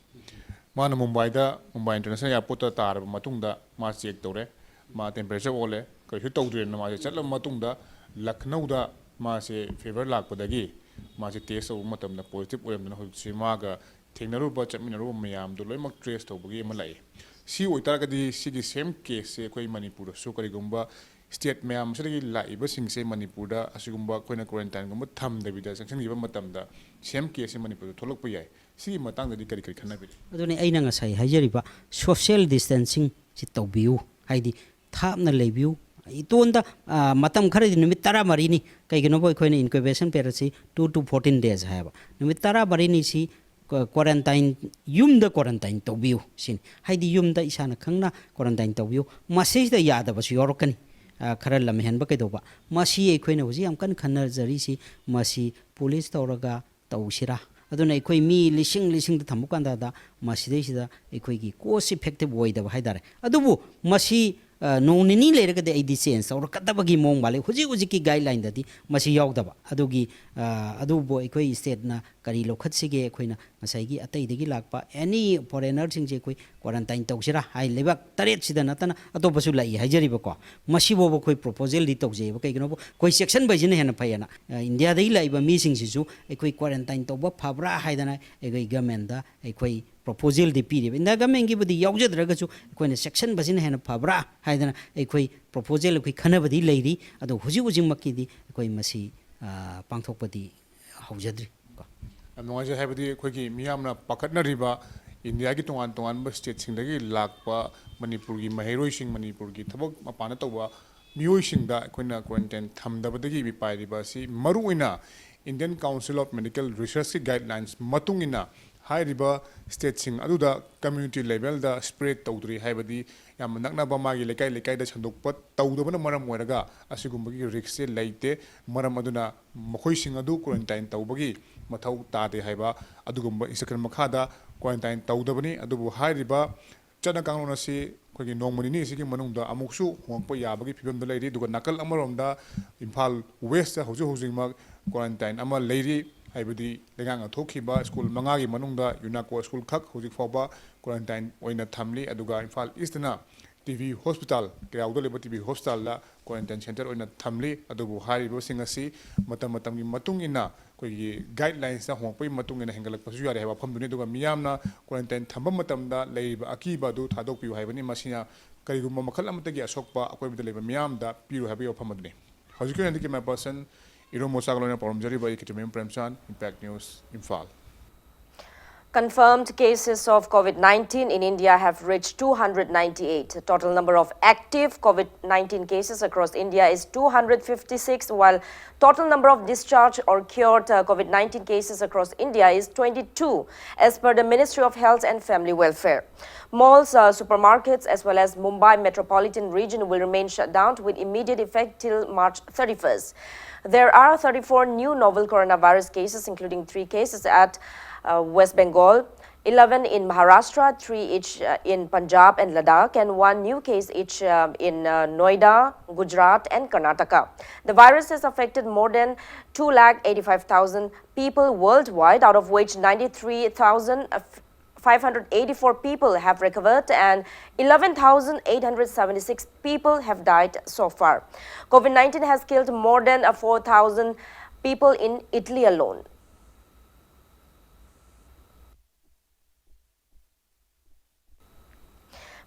ꯃꯥꯅ ꯃꯨꯝꯕꯥꯏꯗ, ꯃꯨꯝꯕꯥꯏ ꯏꯟꯇꯔꯅꯦꯁꯅꯦꯜ ꯑꯦꯌꯥꯔꯄꯣꯔꯠꯇ ꯇꯥꯔꯕ ꯃꯇꯨꯡꯗ ꯃꯥ ꯆꯦꯛ ꯇꯧꯔꯦ꯫ ꯃꯥ ꯇꯦꯝꯄꯔꯦꯆꯔ ꯑꯣꯜꯂꯦ, ꯀꯔꯤꯁꯨ ꯇꯧꯗ꯭ꯔꯦꯅ ꯃꯥꯁꯦ ꯆꯠꯂꯕ ꯃꯇꯨꯡꯗ, ꯂꯈꯅꯧꯗ ꯃꯥꯁꯦ ꯐꯤꯚꯔ ꯂꯥꯛꯄꯗꯒꯤ ꯃꯥꯁꯦ ꯇꯦꯁ ꯇꯧꯕ ꯃꯇꯝꯗ ꯄꯣꯖꯤꯇꯤꯚ ꯑꯣꯏꯔꯝꯗꯅ ꯍꯧꯖꯤꯛꯁꯦ ꯃꯥꯒ ꯊꯦꯡꯅꯔꯨꯕ, ꯆꯠꯃꯤꯟꯅꯔꯨꯕ ꯃꯌꯥꯝꯗꯣ ꯂꯣꯏꯅꯃꯛ ꯇ꯭ꯔꯦꯁ ꯇꯧꯕꯒꯤ ꯑꯃ ꯂꯥꯛꯏ꯫ ꯁꯤ ꯑꯣꯏꯇꯥꯔꯒꯗꯤ ꯁꯤꯒꯤ ꯁꯦꯝ ꯀꯦꯁꯁꯦ ꯑꯩꯈꯣꯏ ꯃꯅꯤꯄꯨꯔꯗꯁꯨ ꯀꯔꯤꯒꯨꯝꯕ ꯁ꯭ꯇꯦꯠ ꯃꯌꯥꯝ ꯑꯁꯤꯗꯒꯤ ꯂꯥꯛꯏꯕꯁꯤꯡꯁꯦ ꯃꯅꯤꯄꯨꯔꯗ ꯑꯁꯤꯒꯨꯝꯕ ꯑꯩꯈꯣꯏꯅ ꯀ꯭ꯋꯥꯔꯦꯟꯇꯥꯏꯟꯒꯨꯝꯕ ꯊꯝꯗꯕꯤꯗ ꯆꯪꯁꯤꯟꯈꯤꯕ ꯃꯇꯝꯗ ꯁꯦꯝ ꯀꯦꯁꯁꯦ ꯃꯅꯤꯄꯨꯔꯗ ꯊꯣꯛꯂꯛꯄ ꯌꯥꯏ꯫ ꯁꯤꯒꯤ ꯃꯇꯥꯡꯗꯗꯤ ꯀꯔꯤ ꯀꯔꯤ ꯈꯟꯅꯕꯤꯔꯤ? ꯑꯗꯨꯅꯤ ꯑꯩꯅ ꯉꯁꯥꯏ ꯍꯥꯏꯖꯔꯤꯕ, ꯁꯣꯁꯤꯌꯦꯜ ꯗꯤꯁꯇꯦꯟꯁꯤꯡꯁꯤ ꯇꯧꯕꯤꯌꯨ, ꯍꯥꯏꯗꯤ ꯊꯥꯞꯅ ꯂꯩꯕꯤꯌꯨ꯫ ꯏꯇꯣꯟꯗ, ꯑ, ꯃꯇꯝ ꯈꯔꯗꯤ, ꯅꯨꯃꯤꯠ ꯇꯔꯥꯃꯔꯤꯅꯤ, ꯀꯩꯒꯤꯅꯣꯕ ꯑꯩꯈꯣꯏꯅ incubation periodꯁꯤ two to fourteen days ꯍꯥꯏꯌꯦꯕ, ꯅꯨꯃꯤꯠ ꯇꯔꯥꯃꯔꯤꯅꯤꯁꯤ ꯀ꯭ꯋꯥ-, ꯀ꯭ꯋꯥꯔꯦꯟꯇꯥꯏꯟ, ꯌꯨꯝꯗ ꯀ꯭ꯋꯥꯔꯦꯟꯇꯥꯏꯟ ꯇꯧꯕꯤꯌꯨ ꯁꯤꯅꯤ꯫ ꯍꯥꯏꯗꯤ ꯌꯨꯝꯗ ꯏꯁꯥꯅ ꯈꯪꯅ ꯀ꯭ꯋꯥꯔꯦꯟꯇꯥꯏꯟ ꯇꯧꯕꯤꯌꯨ꯫ ꯃꯁꯤꯁꯤꯗ ꯌꯥꯗꯕꯁꯨ ꯌꯥꯎꯔꯛꯀꯅꯤ, ꯑ, ꯈꯔ ꯂꯝꯍꯦꯟꯕ ꯀꯩꯗꯧꯕ꯫ ꯃꯁꯤ ꯑꯩꯈꯣꯏꯅ ꯍꯧꯖꯤꯛ ꯌꯥꯝ ꯀꯟꯅ ꯈꯟꯅꯖꯔꯤꯁꯤ, ꯃꯁꯤ ꯄꯨꯂꯤꯁ ꯇꯧꯔꯒ ꯇꯧꯁꯤꯔꯥ? ꯑꯗꯨꯅ ꯑꯩꯈꯣꯏ ꯃꯤ ꯂꯤꯁꯤꯡ ꯂꯤꯁꯤꯡꯗ ꯊꯝꯕ ꯀꯥꯟꯗ ꯃꯁꯤꯗꯩꯁꯤꯗ ꯑꯩꯈꯣꯏꯒꯤ ꯀꯣꯁ ꯏꯐꯦꯛꯇꯤꯚ ꯑꯣꯏꯗꯕ ꯍꯥꯏ ꯇꯥꯔꯦ꯫ ꯑꯗꯨꯕꯨ ꯃꯁꯤ, ꯑ, ꯅꯣꯡ ꯅꯤꯅꯤ ꯂꯩꯔꯒꯗꯤ ꯑꯩꯗꯤ ꯆꯦꯟꯖ ꯇꯧꯔꯛꯀꯗꯕꯒꯤ ꯃꯑꯣꯡ ꯃꯥꯜꯂꯤ꯫ ꯍꯧꯖꯤꯛ ꯍꯧꯖꯤꯛꯀꯤ ꯒꯥꯏꯗꯂꯥꯏꯟꯗꯗꯤ ꯃꯁꯤ ꯌꯥꯎꯗꯕ꯫ ꯑꯗꯨꯒꯤ, ꯑ, ꯑꯗꯨꯕꯨ ꯑꯩꯈꯣꯏ ꯁ꯭ꯇꯦꯠꯅ ꯀꯔꯤ ꯂꯧꯈꯠꯁꯤꯒꯦ? ꯑꯩꯈꯣꯏꯅ ꯉꯁꯥꯏꯒꯤ ꯑꯇꯩꯗꯒꯤ ꯂꯥꯛꯄ ꯑꯦꯅꯤ ꯐꯣꯔꯦꯅꯔꯁꯤꯡꯁꯦ ꯑꯩꯈꯣꯏ ꯀ꯭ꯋꯥꯔꯦꯟꯇꯥꯏꯟ ꯇꯧꯁꯤꯔꯥ ꯍꯥꯏ, ꯂꯩꯕꯥꯛ ꯇꯔꯦꯠꯁꯤꯗ ꯅꯠꯇꯅ ꯑꯇꯣꯞꯄꯁꯨ ꯂꯥꯛꯏ ꯍꯥꯏꯖꯔꯤꯕꯀꯣ꯫ ꯃꯁꯤꯐꯥꯎꯕ ꯑꯩꯈꯣꯏ ꯄ꯭ꯔꯣꯄꯣꯖꯦꯜꯗꯤ ꯇꯧꯖꯩꯑꯕ꯫ ꯀꯩꯒꯤꯅꯣꯕꯨ ꯑꯩꯈꯣꯏ ꯆꯦꯛꯁꯤꯟꯕꯁꯤꯅ ꯍꯦꯟꯅ ꯐꯩꯌꯦꯅ, ꯑ, ꯏꯟꯗꯤꯌꯥꯗꯒꯤ ꯂꯥꯛꯏꯕ ꯃꯤꯁꯤꯡꯁꯤꯁꯨ ꯑꯩꯈꯣꯏ ꯀ꯭ꯋꯥꯔꯦꯟꯇꯥꯏꯟ ꯇꯧꯕ ꯐꯕ꯭ꯔꯥ ꯍꯥꯏꯗꯅ ꯑꯩꯈꯣꯏ ꯒꯃꯦꯟꯗ ꯑꯩꯈꯣꯏ ꯄ꯭ꯔꯣꯄꯣꯖꯦꯜꯗꯤ ꯄꯤꯔꯤꯕ꯫ ꯏꯟꯗꯤꯌꯥ ꯒꯃꯦꯟꯒꯤꯕꯨꯗꯤ ꯌꯥꯎꯖꯗ꯭ꯔꯒꯁꯨ ꯑꯩꯈꯣꯏꯅ ꯆꯦꯛꯁꯤꯟꯕꯁꯤꯅ ꯍꯦꯟꯅ ꯐꯕ꯭ꯔꯥ ꯍꯥꯏꯗꯅ ꯑꯩꯈꯣꯏ ꯄ꯭ꯔꯣꯄꯣꯖꯦꯜ ꯑꯩꯈꯣꯏ ꯈꯟꯅꯕꯗꯤ ꯂꯩꯔꯤ꯫ ꯑꯗꯣ ꯍꯧꯖꯤꯛ ꯍꯧꯖꯤꯛꯃꯛꯀꯤꯗꯤ ꯑꯩꯈꯣꯏ ꯃꯁꯤ, ꯑ, ꯄꯥꯡꯊꯣꯛꯄꯗꯤ ꯍꯧꯖꯗ꯭ꯔꯤ ꯀꯣ꯫ ꯌꯥꯝ ꯅꯨꯡꯉꯥꯏꯖꯩ꯫ ꯍꯥꯏꯕꯗꯤ ꯑꯩꯈꯣꯏꯒꯤ ꯃꯤꯌꯥꯝꯅ ꯄꯥꯈꯠꯅꯔꯤꯕ ꯏꯟꯗꯤꯌꯥꯒꯤ ꯇꯣꯉꯥꯟ ꯇꯣꯉꯥꯟꯕ ꯁ꯭ꯇꯦꯠꯁꯤꯡꯗꯒꯤ ꯂꯥꯛꯄ ꯃꯅꯤꯄꯨꯔꯒꯤ ꯃꯍꯩꯔꯣꯏꯁꯤꯡ, ꯃꯅꯤꯄꯨꯔꯒꯤ ꯊꯕꯛ ꯃꯄꯥꯟꯗ ꯇꯧꯕ ꯃꯤꯑꯣꯏꯁꯤꯡꯗ ꯑꯩꯈꯣꯏꯅ ꯀ꯭ꯋꯥꯔꯦꯟꯇꯥꯏꯟ ꯊꯝꯗꯕꯗꯒꯤ ꯃꯤꯄꯥꯏꯔꯤꯕ ꯑꯁꯤ ꯃꯔꯨꯑꯣꯏꯅ Indian Council of Medical Researchꯀꯤ guidelines ꯃꯇꯨꯡ ꯏꯟꯅ ꯍꯥꯏꯔꯤꯕ ꯁ꯭ꯇꯦꯠꯁꯤꯡ ꯑꯗꯨꯗ ꯀꯝꯃ꯭ꯌꯨꯅꯤꯇꯤ ꯂꯦꯚꯦꯜꯗ ꯁ꯭ꯄ꯭ꯔꯦꯗ ꯇꯧꯗ꯭ꯔꯤ, ꯍꯥꯏꯕꯗꯤ ꯌꯥꯝꯅ ꯅꯛꯅꯕ ꯃꯥꯒꯤ ꯂꯩꯀꯥꯏ ꯂꯩꯀꯥꯏꯗ ꯁꯟꯗꯣꯛꯄ ꯇꯧꯗꯕꯅ ꯃꯔꯝ ꯑꯣꯏꯔꯒ ꯑꯁꯤꯒꯨꯝꯕꯒꯤ ꯔꯤꯛꯁꯁꯦ ꯂꯩꯇꯦ꯫ ꯃꯔꯝ ꯑꯗꯨꯅ ꯃꯈꯣꯏꯁꯤꯡ ꯑꯗꯨ ꯀ꯭ꯋꯥꯔꯦꯟꯇꯥꯏꯟ ꯇꯧꯕꯒꯤ ꯃꯊꯧ ꯇꯥꯗꯦ ꯍꯥꯏꯕ ꯑꯗꯨꯒꯨꯝꯕ ꯏꯟꯁꯇ꯭ꯔꯛꯁꯟ ꯃꯈꯥꯗ ꯀ꯭ꯋꯥꯔꯦꯟꯇꯥꯏꯟ ꯇꯧꯗꯕꯅꯤ꯫ ꯑꯗꯨꯕꯨ ꯍꯥꯏꯔꯤꯕ ꯆꯠꯅ ꯀꯥꯡꯂꯣꯟ ꯑꯁꯤ ꯑꯩꯈꯣꯏꯒꯤ ꯅꯣꯡꯃ ꯅꯤꯅꯤ ꯑꯁꯤꯒꯤ ꯃꯅꯨꯡꯗ ꯑꯃꯨꯛꯁꯨ ꯍꯣꯡꯂꯛꯄ ꯌꯥꯕꯒꯤ ꯐꯤꯕꯝꯗ ꯂꯩꯔꯤ꯫ ꯑꯗꯨꯒ ꯅꯥꯀꯜ ꯑꯃꯔꯣꯝꯗ ꯏꯝꯐꯥꯜ ꯋꯦꯁꯇ ꯍꯧꯖꯤꯛ ꯍꯧꯖꯤꯛꯃꯛ quarantine ꯑꯃ ꯂꯩꯔꯤ, ꯍꯥꯏꯕꯗꯤ ꯂꯩꯉꯥꯛꯅ ꯊꯣꯛꯈꯤꯕ ꯁ꯭ꯀꯨꯜ ꯃꯉꯥꯒꯤ ꯃꯅꯨꯡꯗ ꯌꯨꯅꯥꯀꯣ ꯁ꯭ꯀꯨꯜ ꯈꯛ ꯍꯧꯖꯤꯛ ꯐꯥꯎꯕ quarantine ꯑꯣꯏꯅ ꯊꯝꯂꯤ꯫ ꯑꯗꯨꯒ ꯏꯝꯐꯥꯜ ꯏꯁꯇꯅ ꯇꯤ ꯕꯤ ꯍꯣꯁꯄꯤꯇꯥꯜ, ꯀꯩꯔꯥꯎꯗ ꯂꯩꯕ ꯇꯤ ꯕꯤ ꯍꯣꯁꯄꯤꯇꯥꯜꯗ quarantine centre ꯑꯣꯏꯅ ꯊꯝꯂꯤ꯫ ꯑꯗꯨꯕꯨ ꯍꯥꯏꯔꯤꯕꯁꯤꯡ ꯑꯁꯤ ꯃꯇꯝ ꯃꯇꯝꯒꯤ ꯃꯇꯨꯡ ꯏꯟꯅ ꯑꯩꯈꯣꯏꯒꯤ guidelines ꯍꯣꯡꯂꯛꯄꯒꯤ ꯃꯇꯨꯡ ꯏꯟꯅ ꯍꯦꯟꯒꯠꯂꯛꯄꯁꯨ ꯌꯥꯔꯦ ꯍꯥꯏꯕ ꯋꯥꯐꯝꯗꯨꯅꯤ꯫ ꯑꯗꯨꯒ ꯃꯤꯌꯥꯝꯅ quarantine ꯊꯝꯕ ꯃꯇꯝꯗ ꯂꯩꯔꯤꯕ ꯑꯀꯤꯕ ꯑꯗꯨ ꯊꯥꯗꯣꯛꯄꯤꯌꯨ ꯍꯥꯏꯕꯅꯤ꯫ ꯃꯁꯤꯅ ꯀꯔꯤꯒꯨꯝꯕ ꯃꯈꯜ ꯑꯃꯠꯇꯒꯤ ꯑꯁꯣꯛꯄ ꯑꯀꯣꯏꯕꯗ ꯂꯩꯕ ꯃꯤꯌꯥꯝꯗ ꯄꯤꯔꯣꯏ ꯍꯥꯏꯕꯒꯤ ꯋꯥꯐꯝ ꯑꯗꯨꯅꯤ꯫ ꯍꯧꯖꯤꯛꯀꯤ ꯑꯣꯏꯅꯗꯤ camera person ꯏꯔꯣꯝ ꯃꯣꯆꯥꯒ ꯂꯣꯏꯅ ꯄꯥꯎꯔꯝꯖꯔꯤꯕ ꯑꯩ ꯈꯦꯇ꯭ꯔꯤꯃꯌꯨꯝ ꯄ꯭ꯔꯦꯝꯆꯥꯟ, Impact News, Imphal. Confirmed cases of COVID nineteen in India have reached two hundred ninety-eight. Total number of active COVID nineteen cases across India is two hundred fifty-six, while total number of discharged or cured uh, COVID nineteen cases across India is twenty-two, as per the Ministry of Health and Family Welfare. Malls, uh, supermarkets, as well as Mumbai metropolitan region will remain shut down with immediate effect till March thirty-first. There are thirty-four new novel coronavirus cases, including three cases at uh, West Bengal, eleven in Maharashtra, three each uh, in Punjab and Ladakh, and one new case each uh, in uh, Noida, Gujarat, and Karnataka. The virus has affected more than two lakh eighty-five thousand people worldwide, out of which ninety-three thousand five hundred eighty-four people have recovered and eleven thousand eight hundred seventy-six people have died so far. COVID nineteen has killed more than uh, four thousand people in Italy alone.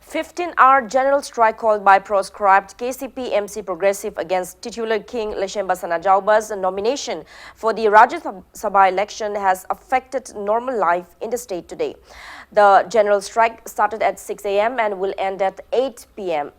Fifteen-hour general strike called by proscribed K C P M C Progressive against titular King Leshemba Sanajaoba's nomination for the Rajya Sabha election has affected normal life in the state today. The general strike started at six a m and will end at eight p m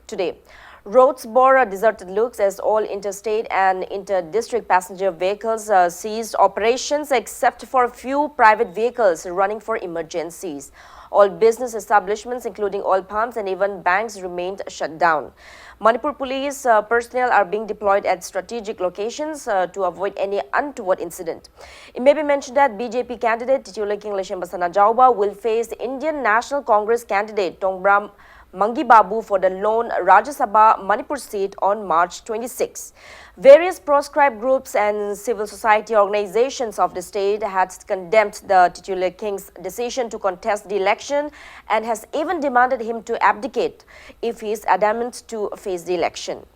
today. Roads bore deserted looks as all interstate and inter-district passenger vehicles uh, ceased operations except for a few private vehicles running for emergencies. All business establishments, including oil pumps and even banks, remained shut down. Manipur police uh, personnel are being deployed at strategic locations uh, to avoid any untoward incident. It may be mentioned that B J P candidate Titular King Leshemba Sanajaoba will face Indian National Congress candidate Tongbram Mangi Babu for the lone Rajya Sabha Manipur seat on March twenty-six. Various proscribed groups and civil society organizations of the state had condemned the titular king's decision to contest the election and has even demanded him to abdicate if he is adamant to face the election.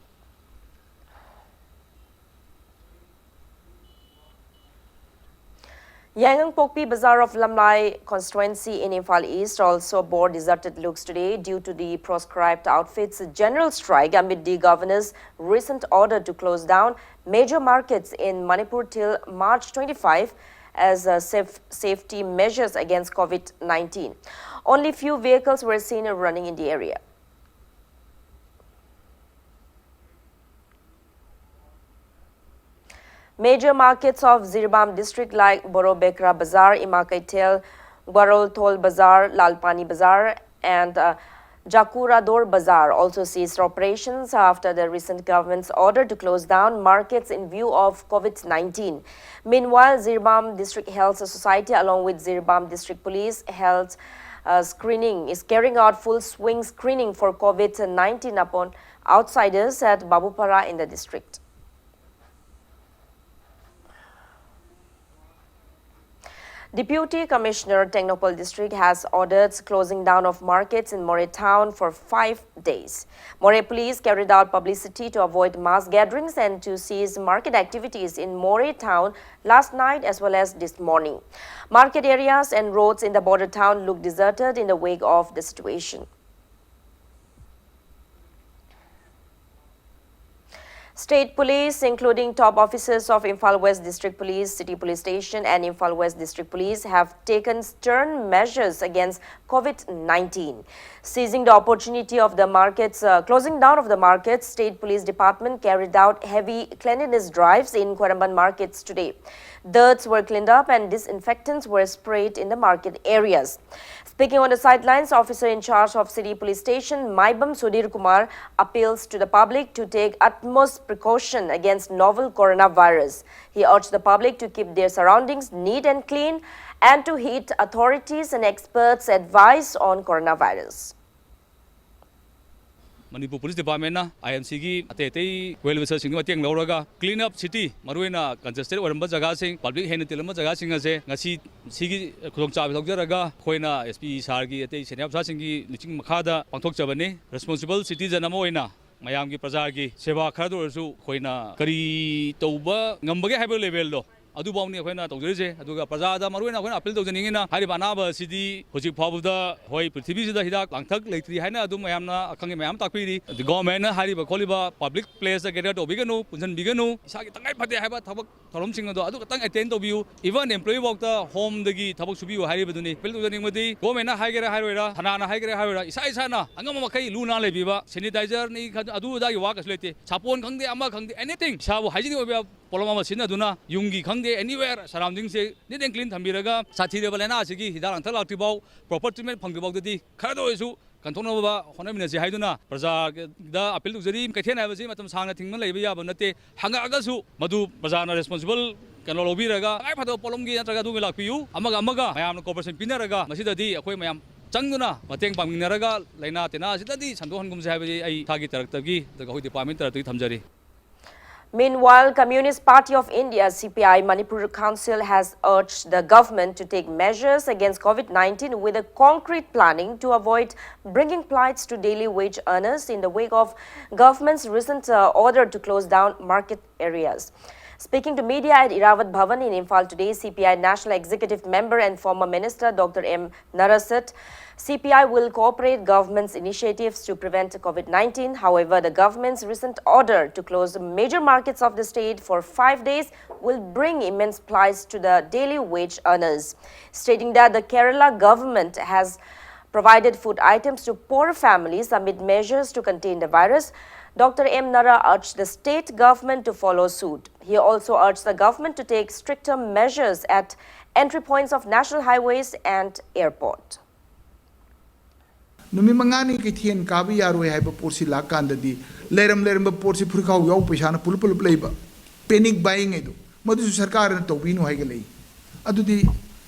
Yaingangpokpi Bazar of Lamlai constituency in Imphal East also bore deserted looks today due to the proscribed outfits' general strike amid the governor's recent order to close down major markets in Manipur till March twenty-five as uh, safe- safety measures against COVID nineteen. Only few vehicles were seen running in the area. Major markets of Jiribam district like Boro Bekra Bazar, Ima Keithel, Gwarol Thol Bazar, Lalpani Bazar, and uh, Jakurador Bazar also ceased operations after the recent government's order to close down markets in view of COVID nineteen. Meanwhile, Jiribam District Health Society, along with Jiribam District Police Health uh, Screening, is carrying out full swing screening for COVID nineteen upon outsiders at Babupara in the district. Deputy Commissioner Tengnoupal District has ordered closing down of markets in Moreh town for five days. Moreh police carried out publicity to avoid mass gatherings and to cease market activities in Moreh town last night as well as this morning. Market areas and roads in the border town look deserted in the wake of the situation. State police, including top officers of Imphal West District Police, City Police Station, and Imphal West District Police, have taken stern measures against COVID nineteen. Seizing the opportunity of the markets, uh, closing down of the markets, State Police Department carried out heavy cleanliness drives in Khwairamband markets today. Dirts were cleaned up and disinfectants were sprayed in the market areas. Speaking on the sidelines, officer in charge of City Police Station, Maibam Sudhir Kumar, appeals to the public to take utmost precaution against novel coronavirus. He urged the public to keep their surroundings neat and clean and to heed authorities and experts' advice on coronavirus. Manipur police ꯗꯤꯄꯥꯔꯠꯃꯦꯟꯅ ꯑꯥꯏ ꯑꯦꯝ ꯁꯤꯒꯤ ꯑꯇꯩ ꯑꯇꯩ ꯋꯦꯜ ꯋꯤꯁꯔꯁꯤꯡꯒꯤ ꯃꯇꯦꯡ ꯂꯧꯔꯒ ꯀ꯭ꯂꯤꯟ ꯑꯞ ꯁꯤꯇꯤ, ꯃꯔꯨꯑꯣꯏꯅ ꯀꯟꯖꯦꯁꯇꯦꯗ ꯑꯣꯏꯔꯝꯕ ꯖꯒꯥꯁꯤꯡ, ꯄꯕ꯭ꯂꯤꯛ ꯍꯦꯟꯅ ꯇꯤꯜꯂꯝꯕ ꯖꯒꯥꯁꯤꯡ ꯑꯁꯦ ꯉꯁꯤ ꯁꯤꯒꯤ ꯈꯨꯗꯣꯡꯆꯥꯕ ꯂꯧꯖꯔꯒ ꯑꯩꯈꯣꯏꯅ ꯑꯦꯁ ꯄꯤ ꯁꯥꯔꯒꯤ ꯑꯇꯩ ꯁꯦꯅꯤꯌꯔ ꯑꯣꯐꯤꯁꯥꯔꯁꯤꯡꯒꯤ ꯂꯨꯆꯤꯡ ꯃꯈꯥꯗ ꯄꯥꯡꯊꯣꯛꯆꯕꯅꯤ꯫ ꯔꯦꯁꯄꯣꯟꯁꯤꯕꯜ ꯁꯤꯇꯤꯖꯟ ꯑꯃ ꯑꯣꯏꯅ ꯃꯌꯥꯝꯒꯤ ꯄ꯭ꯔꯖꯥꯒꯤ ꯁꯦꯕꯥ ꯈꯔꯗ ꯑꯣꯏꯔꯁꯨ ꯑꯩꯈꯣꯏꯅ ꯀꯔꯤ ꯇꯧꯕ ꯉꯝꯕꯒꯦ ꯍꯥꯏꯕ ꯂꯦꯚꯦꯜꯗꯣ ꯑꯗꯨꯐꯥꯎꯅꯤ ꯑꯩꯈꯣꯏꯅ ꯇꯧꯖꯔꯤꯁꯦ꯫ ꯑꯗꯨꯒ ꯄ꯭ꯔꯖꯥꯗ ꯃꯔꯨꯑꯣꯏꯅ ꯑꯩꯈꯣꯏꯅ ꯑꯄꯤꯜ ꯇꯧꯖꯅꯤꯡꯉꯤꯅ, ꯍꯥꯏꯔꯤꯕ ꯑꯅꯥꯕ ꯑꯁꯤꯗꯤ ꯍꯧꯖꯤꯛ ꯐꯥꯎꯕꯗ, ꯍꯣꯏ, ꯄ꯭ꯔꯤꯊꯤꯕꯤꯁꯤꯗ ꯍꯤꯗꯥꯛ ꯂꯥꯡꯊꯛ ꯂꯩꯇ꯭ꯔꯤ ꯍꯥꯏꯅ ꯑꯗꯨꯝ ꯃꯌꯥꯝꯅ ꯑꯈꯪ ꯃꯌꯥꯝ ꯇꯥꯛꯄꯤꯔꯤ꯫ ꯑꯗꯨ ꯒꯣꯔꯃꯦꯟꯅ ꯍꯥꯏꯔꯤꯕ ꯈꯣꯠꯂꯤꯕ ꯄꯕ꯭ꯂꯤꯛ ꯄ꯭ꯂꯦꯁꯇ ꯒꯦꯗꯔ ꯇꯧꯕꯤꯒꯅꯨ, ꯄꯨꯟꯁꯤꯟꯕꯤꯒꯅꯨ, ꯏꯁꯥꯒꯤ ꯇꯉꯥꯏ ꯐꯗꯦ ꯍꯥꯏꯕ ꯊꯕꯛ ꯊꯧꯔꯝꯁꯤꯡ ꯑꯗꯣ ꯑꯗꯨ ꯈꯛꯇꯪ ꯑꯦꯇꯦꯟ ꯇꯧꯕꯤꯌꯨ꯫ ꯏꯚꯟ ꯑꯦꯝꯄ꯭ꯂꯣꯌꯤ ꯐꯥꯎꯗ ꯍꯣꯝꯗꯒꯤ ꯊꯕꯛ ꯁꯨꯕꯤꯌꯨ ꯍꯥꯏꯔꯤꯕꯗꯨꯅꯤ꯫ ꯑꯄꯤꯜ ꯇꯧꯖꯅꯤꯡꯕꯗꯤ ꯒꯣꯔꯃꯦꯟꯅ ꯍꯥꯏꯒꯦꯔꯥ ꯍꯥꯏꯔꯣꯏꯔꯥ, ꯊꯅꯥꯅ ꯍꯥꯏꯒꯦꯔꯥ ꯍꯥꯏꯔꯣꯏꯔꯥ, ꯏꯁꯥ ꯏꯁꯥꯅ ꯑꯉꯝꯕ ꯃꯈꯩ ꯂꯨ ꯅꯥꯟꯅ ꯂꯩꯕꯤꯕ, ꯁꯦꯅꯤꯇꯥꯏꯖꯔꯅꯤ ꯈꯪꯗꯦ, ꯑꯗꯨ ꯑꯗꯥꯒꯤ ꯋꯥ ꯀꯩꯁꯨ ꯂꯩꯇꯦ꯫ ꯁꯥꯄꯣꯟ ꯈꯪꯗꯦ, ꯑꯃ ꯈꯪꯗꯦ, ꯑꯦꯅꯤꯊꯤꯡ ꯏꯁꯥꯕꯨ ꯍꯥꯏꯖꯤꯅꯤꯛ ꯑꯣꯏꯕ ꯄꯣꯠꯂꯝ ꯑꯃ ꯁꯤꯖꯤꯟꯅꯗꯨꯅ ꯌꯨꯝꯒꯤ ꯈꯪꯗꯦ, ꯑꯦꯅꯤꯋꯦꯌꯔ ꯁꯔꯥꯎꯟꯗꯤꯡꯁꯦ ꯅꯤꯠ ꯑꯦꯟ ꯀ꯭ꯂꯤꯟ ꯊꯝꯕꯤꯔꯒ ꯁꯥꯊꯤꯔꯕ ꯂꯥꯏꯅꯥ ꯑꯁꯤꯒꯤ ꯍꯤꯗꯥꯛ ꯂꯥꯡꯊꯛ ꯂꯥꯛꯇ꯭ꯔꯤꯐꯥꯎ, ꯄ꯭ꯔꯣꯄꯔ ꯇ꯭ꯔꯤꯠꯃꯦꯟ ꯐꯪꯗ꯭ꯔꯤꯐꯥꯎꯗꯗꯤ ꯈꯔꯗ ꯑꯣꯏꯔꯁꯨ ꯀꯟꯊꯣꯛꯅꯕ ꯍꯣꯠꯅꯃꯤꯟꯅꯁꯤ ꯍꯥꯏꯗꯨꯅ ꯄ꯭ꯔꯖꯥꯗ ꯑꯄꯤꯜ ꯇꯧꯖꯔꯤ꯫ ꯀꯩꯊꯦꯜ ꯍꯥꯏꯕꯁꯤ ꯃꯇꯝ ꯁꯥꯡꯅ ꯊꯤꯡꯕ ꯂꯩꯕ ꯌꯥꯕ ꯅꯠꯇꯦ꯫ ꯍꯪꯉꯛꯑꯒꯁꯨ ꯃꯗꯨ ꯄ꯭ꯔꯖꯥꯅ ꯔꯦꯁꯄꯣꯟꯁꯤꯕꯜ ꯀꯩꯅꯣ ꯂꯧꯕꯤꯔꯒ ꯇꯉꯥꯏ ꯐꯗꯕ ꯄꯣꯠꯂꯝꯒꯤ ꯅꯠꯇ꯭ꯔꯒ ꯑꯗꯨꯒꯤ ꯂꯥꯛꯄꯤꯌꯨ꯫ ꯑꯃꯒ ꯑꯃꯒ ꯃꯌꯥꯝꯅ ꯀꯣꯑꯣꯄꯔꯦꯁꯟ ꯄꯤꯅꯔꯒ ꯃꯁꯤꯗꯗꯤ ꯑꯩꯈꯣꯏ ꯃꯌꯥꯝ ꯆꯪꯗꯨꯅ ꯃꯇꯦꯡ ꯄꯥꯡꯃꯤꯟꯅꯔꯒ ꯂꯥꯏꯅꯥ ꯇꯤꯟꯅꯥ ꯑꯁꯤꯗꯗꯤ ꯁꯟꯗꯣꯛꯍꯟꯒꯨꯝꯁꯤ ꯍꯥꯏꯕꯁꯤ ꯑꯩ ꯏꯁꯥꯒꯤ ꯇꯔꯛꯇꯒꯤ, ꯑꯗꯨꯒ ꯑꯩꯈꯣꯏ ꯗꯤꯄꯥꯔꯠꯃꯦꯟ ꯇꯔꯛꯇꯒꯤ ꯊꯝꯖꯔꯤ꯫ Meanwhile, Communist Party of India, C P I, Manipur Council has urged the government to take measures against COVID nineteen with a concrete planning to avoid bringing plights to daily wage earners in the wake of government's recent, uh, order to close down market areas. Speaking to media at Irawat Bhavan in Imphal today, C P I National Executive Member and former Minister Doctor M Nara said, C P I will cooperate government's initiatives to prevent COVID nineteen. However, the government's recent order to close major markets of the state for five days will bring immense plights to the daily wage earners, stating that the Kerala government has provided food items to poor families amid measures to contain the virus. Doctor M Nara urged the state government to follow suit. He also urged the government to take stricter measures at entry points of national highways and airport. ꯅꯨꯃꯤꯠ ꯃꯉꯥꯅꯤ ꯀꯩꯊꯦꯜ ꯀꯥꯕ ꯌꯥꯔꯣꯏ ꯍꯥꯏꯕ ꯄꯣꯠꯁꯤ ꯂꯥꯛꯀꯥꯟꯗꯗꯤ ꯂꯩꯔꯝ ꯂꯩꯔꯝꯕ ꯄꯣꯠꯁꯤ ꯐꯨꯔꯤꯈꯥꯎ ꯌꯥꯎ ꯄꯩꯁꯥꯅ ꯄꯨꯂꯞ ꯄꯨꯂꯞ ꯂꯩꯕ, ꯄꯦꯅꯤꯛ ꯕꯥꯏꯌꯤꯡ ꯍꯥꯏꯗꯣ, ꯃꯗꯨꯁꯨ ꯁꯔꯀꯥꯔꯅ ꯇꯧꯕꯤꯅꯨ ꯍꯥꯏꯒꯠꯂꯛꯏ꯫ ꯑꯗꯨꯗꯤ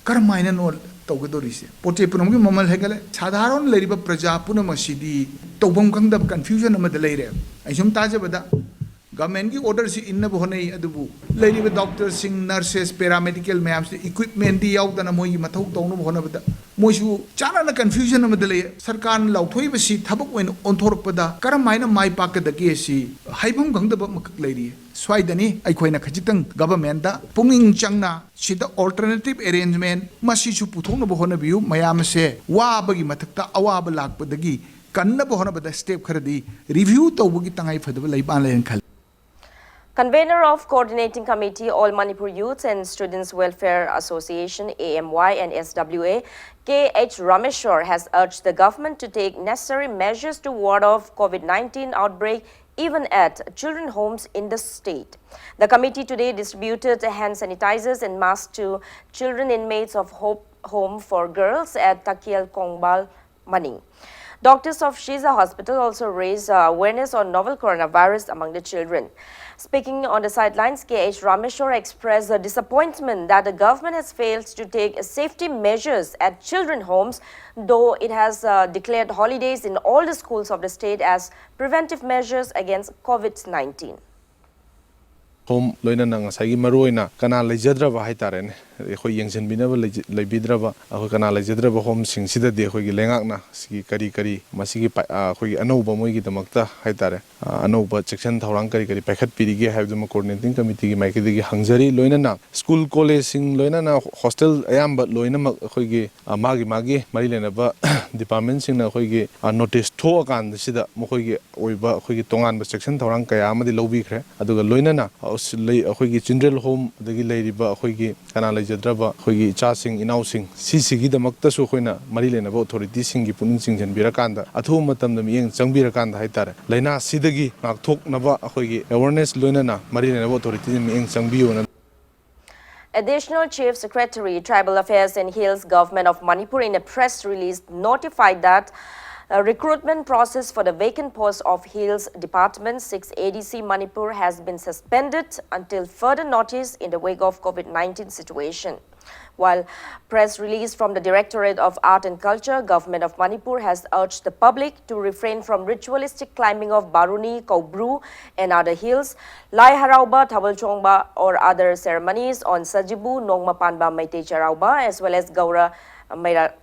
ꯀꯔꯝ ꯍꯥꯏꯅꯅꯣ ꯇꯧꯒꯗꯧꯔꯤꯁꯦ꯫ ꯄꯣꯠ ꯆꯩ ꯄꯨꯝꯅꯃꯛꯀꯤ ꯃꯃꯜ ꯍꯦꯟꯒꯠꯂꯦ꯫ ꯁꯥꯙꯥꯔꯟ ꯂꯩꯔꯤꯕ ꯄ꯭ꯔꯖꯥ ꯄꯨꯝꯅꯃꯛꯁꯤꯗꯤ ꯇꯧꯐꯝ ꯈꯪꯗꯕ confusion ꯑꯃꯗ ꯂꯩꯔꯦ꯫ ꯑꯩ ꯁꯨꯝ ꯇꯥꯖꯕꯗ governmentꯀꯤ orderꯁꯤ ꯏꯟꯅꯕ ꯍꯣꯠꯅꯩ, ꯑꯗꯨꯕꯨ ꯂꯩꯔꯤꯕ doctorꯁꯤꯡ, nurses, paramedical ꯃꯌꯥꯝꯁꯤ equipmentꯗꯤ ꯌꯥꯎꯗꯅ ꯃꯣꯏꯒꯤ ꯃꯊꯧ ꯇꯧꯅꯕ ꯍꯣꯠꯅꯕꯗ ꯃꯣꯏꯁꯨ ꯆꯥꯟꯅꯅ confusion ꯑꯃꯗ ꯂꯩꯌꯦ꯫ ꯁꯔꯀꯥꯔꯅ ꯂꯥꯎꯊꯣꯛꯏꯕꯁꯤ ꯊꯕꯛ ꯑꯣꯏꯅ ꯑꯣꯟꯊꯣꯔꯛꯄꯗ ꯀꯔꯝ ꯍꯥꯏꯅ ꯃꯥꯏ ꯄꯥꯛꯀꯗꯒꯦ ꯁꯤ ꯍꯥꯏꯐꯝ ꯈꯪꯗꯕ ꯑꯃꯈꯛ ꯂꯩꯔꯤ꯫ ꯁ꯭ꯋꯥꯏꯗꯅꯤ ꯑꯩꯈꯣꯏꯅ ꯈꯖꯤꯛꯇꯪ governmentꯗ ꯄꯨꯛꯅꯤꯡ ꯆꯪꯅ ꯁꯤꯗ alternative arrangement ꯃꯁꯤꯁꯨ ꯄꯨꯊꯣꯛꯅꯕ ꯍꯣꯠꯅꯕꯤꯌꯨ꯫ ꯃꯌꯥꯝ ꯑꯁꯦ ꯋꯥꯕꯒꯤ ꯃꯊꯛꯇ ꯑꯋꯥꯕ ꯂꯥꯛꯄꯗꯒꯤ ꯀꯟꯅꯕ ꯍꯣꯠꯅꯕꯗ step ꯈꯔꯗꯤ review ꯇꯧꯕꯒꯤ ꯇꯉꯥꯏ ꯐꯗꯕ ꯂꯩꯕ ꯃꯥꯜꯂꯦꯅ ꯈꯜꯂꯤ꯫ Convener of Coordinating Committee, All Manipur Youths and Students Welfare Association, A M Y and S W A, K H Rameshwar, has urged the government to take necessary measures to ward off COVID nineteen outbreak even at children homes in the state. The committee today distributed hand sanitizers and masks to children inmates of Hope Home for Girls at Takial Kongbal Maning. Doctors of Shiza Hospital also raised uh, awareness on novel coronavirus among the children. Speaking on the sidelines, K H Rameshwar expressed a disappointment that the government has failed to take safety measures at children homes, though it has uh, declared holidays in all the schools of the state as preventive measures against COVID nineteen. Home ꯂꯣꯏꯅꯅ ꯉꯁꯥꯏꯒꯤ ꯃꯔꯨꯑꯣꯏꯅ ꯀꯅꯥ ꯂꯩꯖꯗ꯭ꯔꯕ ꯍꯥꯏꯇꯥꯔꯦꯅꯦ, ꯑꯩꯈꯣꯏ ꯌꯦꯡꯁꯤꯟꯕꯤꯅꯕ ꯂꯩꯖ- ꯂꯩꯕꯤꯗ꯭ꯔꯕ, ꯑꯩꯈꯣꯏ ꯀꯅꯥ ꯂꯩꯖꯗ꯭ꯔꯕ homeꯁꯤꯡꯁꯤꯗꯗꯤ ꯑꯩꯈꯣꯏꯒꯤ ꯂꯩꯉꯥꯛꯅ ꯁꯤꯒꯤ ꯀꯔꯤ ꯀꯔꯤ ꯃꯁꯤꯒꯤ ꯄ- ꯑ, ꯑꯩꯈꯣꯏꯒꯤ ꯑꯅꯧꯕ ꯃꯣꯏꯒꯤꯗꯃꯛꯇ ꯍꯥꯏꯇꯥꯔꯦ, ꯑ, ꯑꯅꯧꯕ ꯆꯦꯛꯁꯤꯟ ꯊꯧꯔꯥꯡ ꯀꯔꯤ ꯀꯔꯤ ꯄꯥꯏꯈꯠꯄꯤꯔꯤꯒꯦ ꯍꯥꯏꯕꯗꯨꯃ Coordinating Committeeꯒꯤ ꯃꯥꯏꯀꯩꯗꯒꯤ ꯍꯪꯖꯔꯤ꯫ ꯂꯣꯏꯅꯅ school collegeꯁꯤꯡ ꯂꯣꯏꯅꯅ hostel ꯑꯌꯥꯝꯕ ꯂꯣꯏꯅꯃꯛ ꯑꯩꯈꯣꯏꯒꯤ ꯑ, ꯃꯥꯒꯤ ꯃꯥꯒꯤ ꯃꯔꯤ ꯂꯩꯅꯕ departmentꯁꯤꯡꯅ ꯑꯩꯈꯣꯏꯒꯤ ꯑ, notice ꯊꯣꯛꯑꯀꯥꯟꯗ ꯁꯤꯗ ꯃꯈꯣꯏꯒꯤ ꯑꯣꯏꯕ ꯑꯩꯈꯣꯏꯒꯤ ꯇꯣꯉꯥꯟꯕ ꯆꯦꯛꯁꯤꯟ ꯊꯧꯔꯥꯡ ꯀꯌꯥ ꯑꯃꯗꯤ ꯂꯧꯕꯤꯈ꯭ꯔꯦ꯫ ꯑꯗꯨꯒ ꯂꯣꯏꯅꯅ ꯑ, ꯁꯤ ꯂꯩ- ꯑꯩꯈꯣꯏꯒꯤ children home ꯑꯗꯒꯤ ꯂꯩꯔꯤꯕ ꯑꯩꯈꯣꯏꯒꯤ ꯀꯅꯥ ꯂꯩꯖꯗ꯭ꯔꯕ ꯑꯩꯈꯣꯏꯒꯤ ꯏꯆꯥꯁꯤꯡ ꯏꯅꯥꯎꯁꯤꯡ ꯁꯤꯁꯤꯒꯤꯗꯃꯛꯇꯁꯨ ꯑꯩꯈꯣꯏꯅ ꯃꯔꯤ ꯂꯩꯅꯕ authorityꯁꯤꯡꯒꯤ ꯄꯨꯛꯅꯤꯡ ꯆꯤꯡꯁꯤꯟꯕꯤꯔꯀꯥꯟꯗ ꯑꯊꯨꯕ ꯃꯇꯝꯗ ꯃꯤꯠꯌꯦꯡ ꯆꯪꯕꯤꯔꯀꯥꯟꯗ ꯍꯥꯏꯇꯥꯔꯦ, ꯂꯥꯏꯅꯥꯁꯤꯗꯒꯤ ꯉꯥꯛꯊꯣꯛꯅꯕ ꯑꯩꯈꯣꯏꯒꯤ awareness ꯂꯣꯏꯅꯅ ꯃꯔꯤ ꯂꯩꯅꯕ authorityꯁꯤꯡ ꯃꯤꯠꯌꯦꯡ ꯆꯪꯕꯤꯌꯨꯅ Additional Chief Secretary, Tribal Affairs and Hills, Government of Manipur, in a press release notified that a recruitment process for the vacant post of Hills Department six A D C Manipur has been suspended until further notice in the wake of COVID nineteen situation. While press release from the Directorate of Art and Culture, Government of Manipur has urged the public to refrain from ritualistic climbing of Baruni, Kaubru and other hills, Lai Harauba, Thabal Chongba or other ceremonies on Sajibu, Nongma Panba, Meitei Chairauba as well as Gaura Meira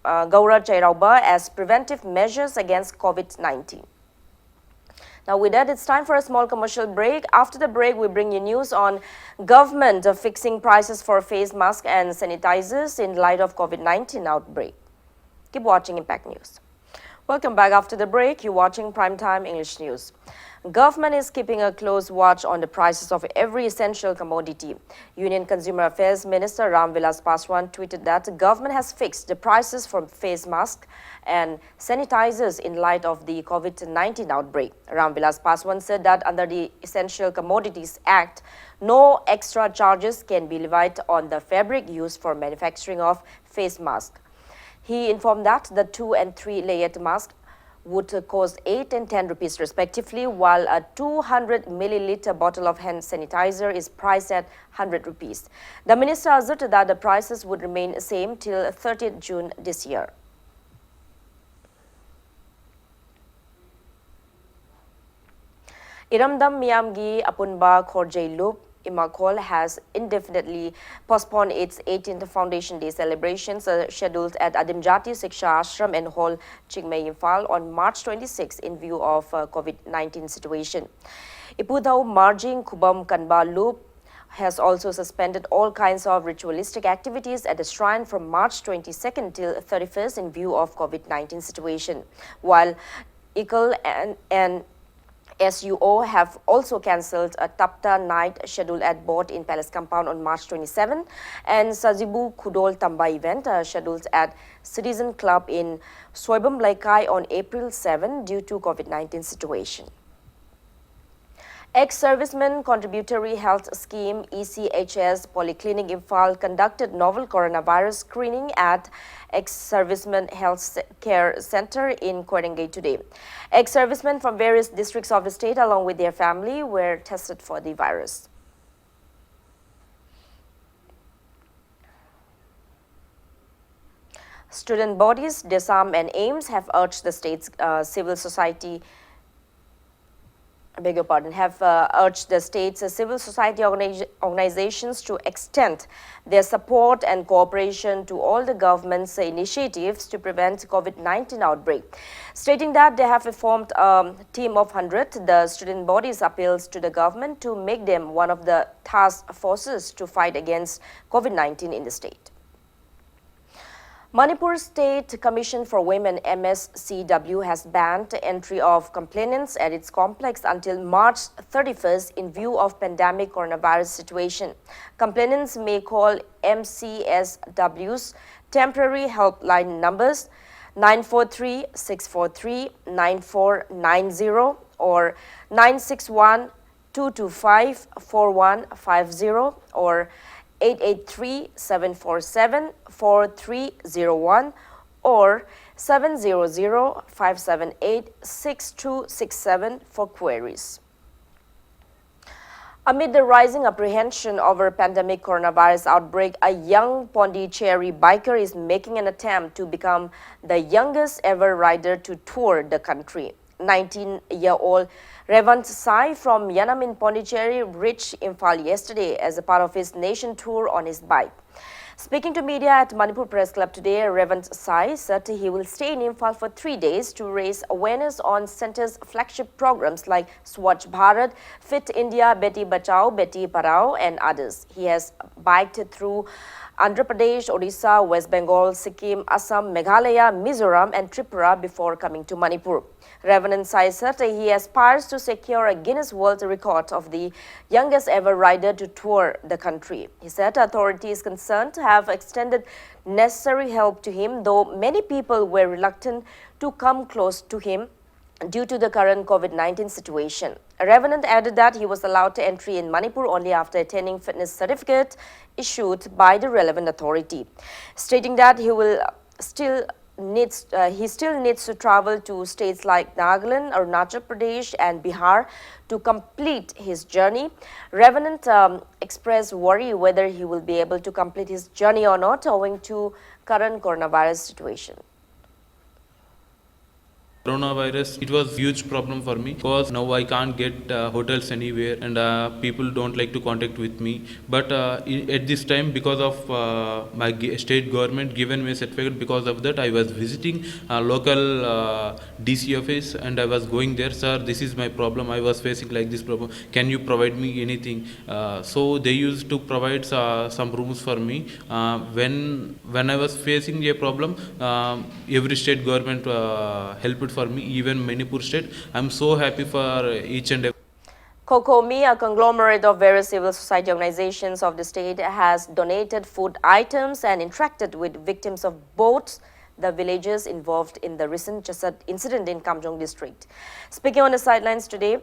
uh, Gaura Chairauba as preventive measures against COVID nineteen. Now, with that, it's time for a small commercial break. After the break, we bring you news on government uh, fixing prices for face masks and sanitizers in light of COVID nineteen outbreak. Keep watching Impact News. Welcome back after the break. You're watching Primetime English News. Government is keeping a close watch on the prices of every essential commodity. Union Consumer Affairs Minister Ram Vilas Paswan tweeted that the government has fixed the prices for face masks and sanitizers in light of the COVID nineteen outbreak. Ram Vilas Paswan said that under the Essential Commodities Act, no extra charges can be levied on the fabric used for manufacturing of face masks. He informed that the two and three layered mask would cost eight and ten rupees respectively, while a two hundred milliliter bottle of hand sanitizer is priced at one hundred rupees. The minister asserted that the prices would remain same till thirtieth June this year. Iramdam Miyamgi Apunba Khorjei Lup Imakhol has indefinitely postponed its eighteenth Foundation Day celebrations, uh, scheduled at Adimjati Siksha Ashram and Hall, Chingmei, Imphal on March twenty-six in view of uh, COVID nineteen situation. Ipudhau Marjing Khubam Kanba Lup has also suspended all kinds of ritualistic activities at the shrine from March twenty-second till thirty-first in view of COVID nineteen situation. While Ikal and, and S U O have also cancelled a Tapta night scheduled at Board in Palace Compound on March twenty-seven, and Sajibu Khudol Tamba event uh, scheduled at Citizen Club in Soibam Laikai on April seven due to COVID nineteen situation. Ex-Servicemen Contributory Health Scheme, E C H S, Polyclinic Imphal conducted novel coronavirus screening at Ex-Servicemen Health Se- Care Center in Koirengei today. Ex-servicemen from various districts of the state, along with their family, were tested for the virus. Student bodies, DESAM and AIMS, have urged the state's uh, civil society, I beg your pardon, have uh, urged the state's uh, civil society organi- organizations to extend their support and cooperation to all the government's initiatives to prevent COVID nineteen outbreak, stating that they have formed a team of hundred. The student bodies appeals to the government to make them one of the task forces to fight against COVID nineteen in the state. Manipur State Commission for Women, M S C W, has banned entry of complainants at its complex until March thirty-first in view of pandemic coronavirus situation. Complainants may call M C S W's temporary helpline numbers nine four three, six four three, nine four nine zero or nine six one, two two five, four one five zero or eight eight three, seven four seven, four three zero one or seven zero zero, five seven eight, six two six seven for queries. Amid the rising apprehension over pandemic coronavirus outbreak, a young Pondicherry biker is making an attempt to become the youngest ever rider to tour the country. Nineteen-year-old Revant Sai from Yanam in Pondicherry reached Imphal yesterday as a part of his nation tour on his bike. Speaking to media at Manipur Press Club today, Revant Sai said he will stay in Imphal for three days to raise awareness on center's flagship programs like Swachh Bharat, Fit India, Beti Bachao, Beti Padhao, and others. He has biked through Andhra Pradesh, Odisha, West Bengal, Sikkim, Assam, Meghalaya, Mizoram, and Tripura before coming to Manipur. Revenant Sai said he aspires to secure a Guinness World Record of the youngest ever rider to tour the country. He said authorities concerned have extended necessary help to him, though many people were reluctant to come close to him due to the current COVID nineteen situation. Revenant added that he was allowed to entry in Manipur only after attaining fitness certificate issued by the relevant authority, stating that he will still needs uh, he still needs to travel to states like Nagaland, Arunachal Pradesh, and Bihar to complete his journey. Revenant um, expressed worry whether he will be able to complete his journey or not, owing to current coronavirus situation. Coronavirus, it was huge problem for me because now I can't get uh, hotels anywhere, and uh, people don't like to contact with me. But uh, i- at this time, because of uh, my g- state government given me a certificate, because of that I was visiting uh, local uh, D C office, and I was going there, "Sir, this is my problem. I was facing like this problem. Can you provide me anything?" Uh, so they used to provide uh, some rooms for me. Uh, when when I was facing a problem, um, every state government uh, helped for me, even Manipur state. I'm so happy for each and every. COCOMI, a conglomerate of various civil society organizations of the state, has donated food items and interacted with victims of both the villages involved in the recent Chasad incident in Kamjong district. Speaking on the sidelines today,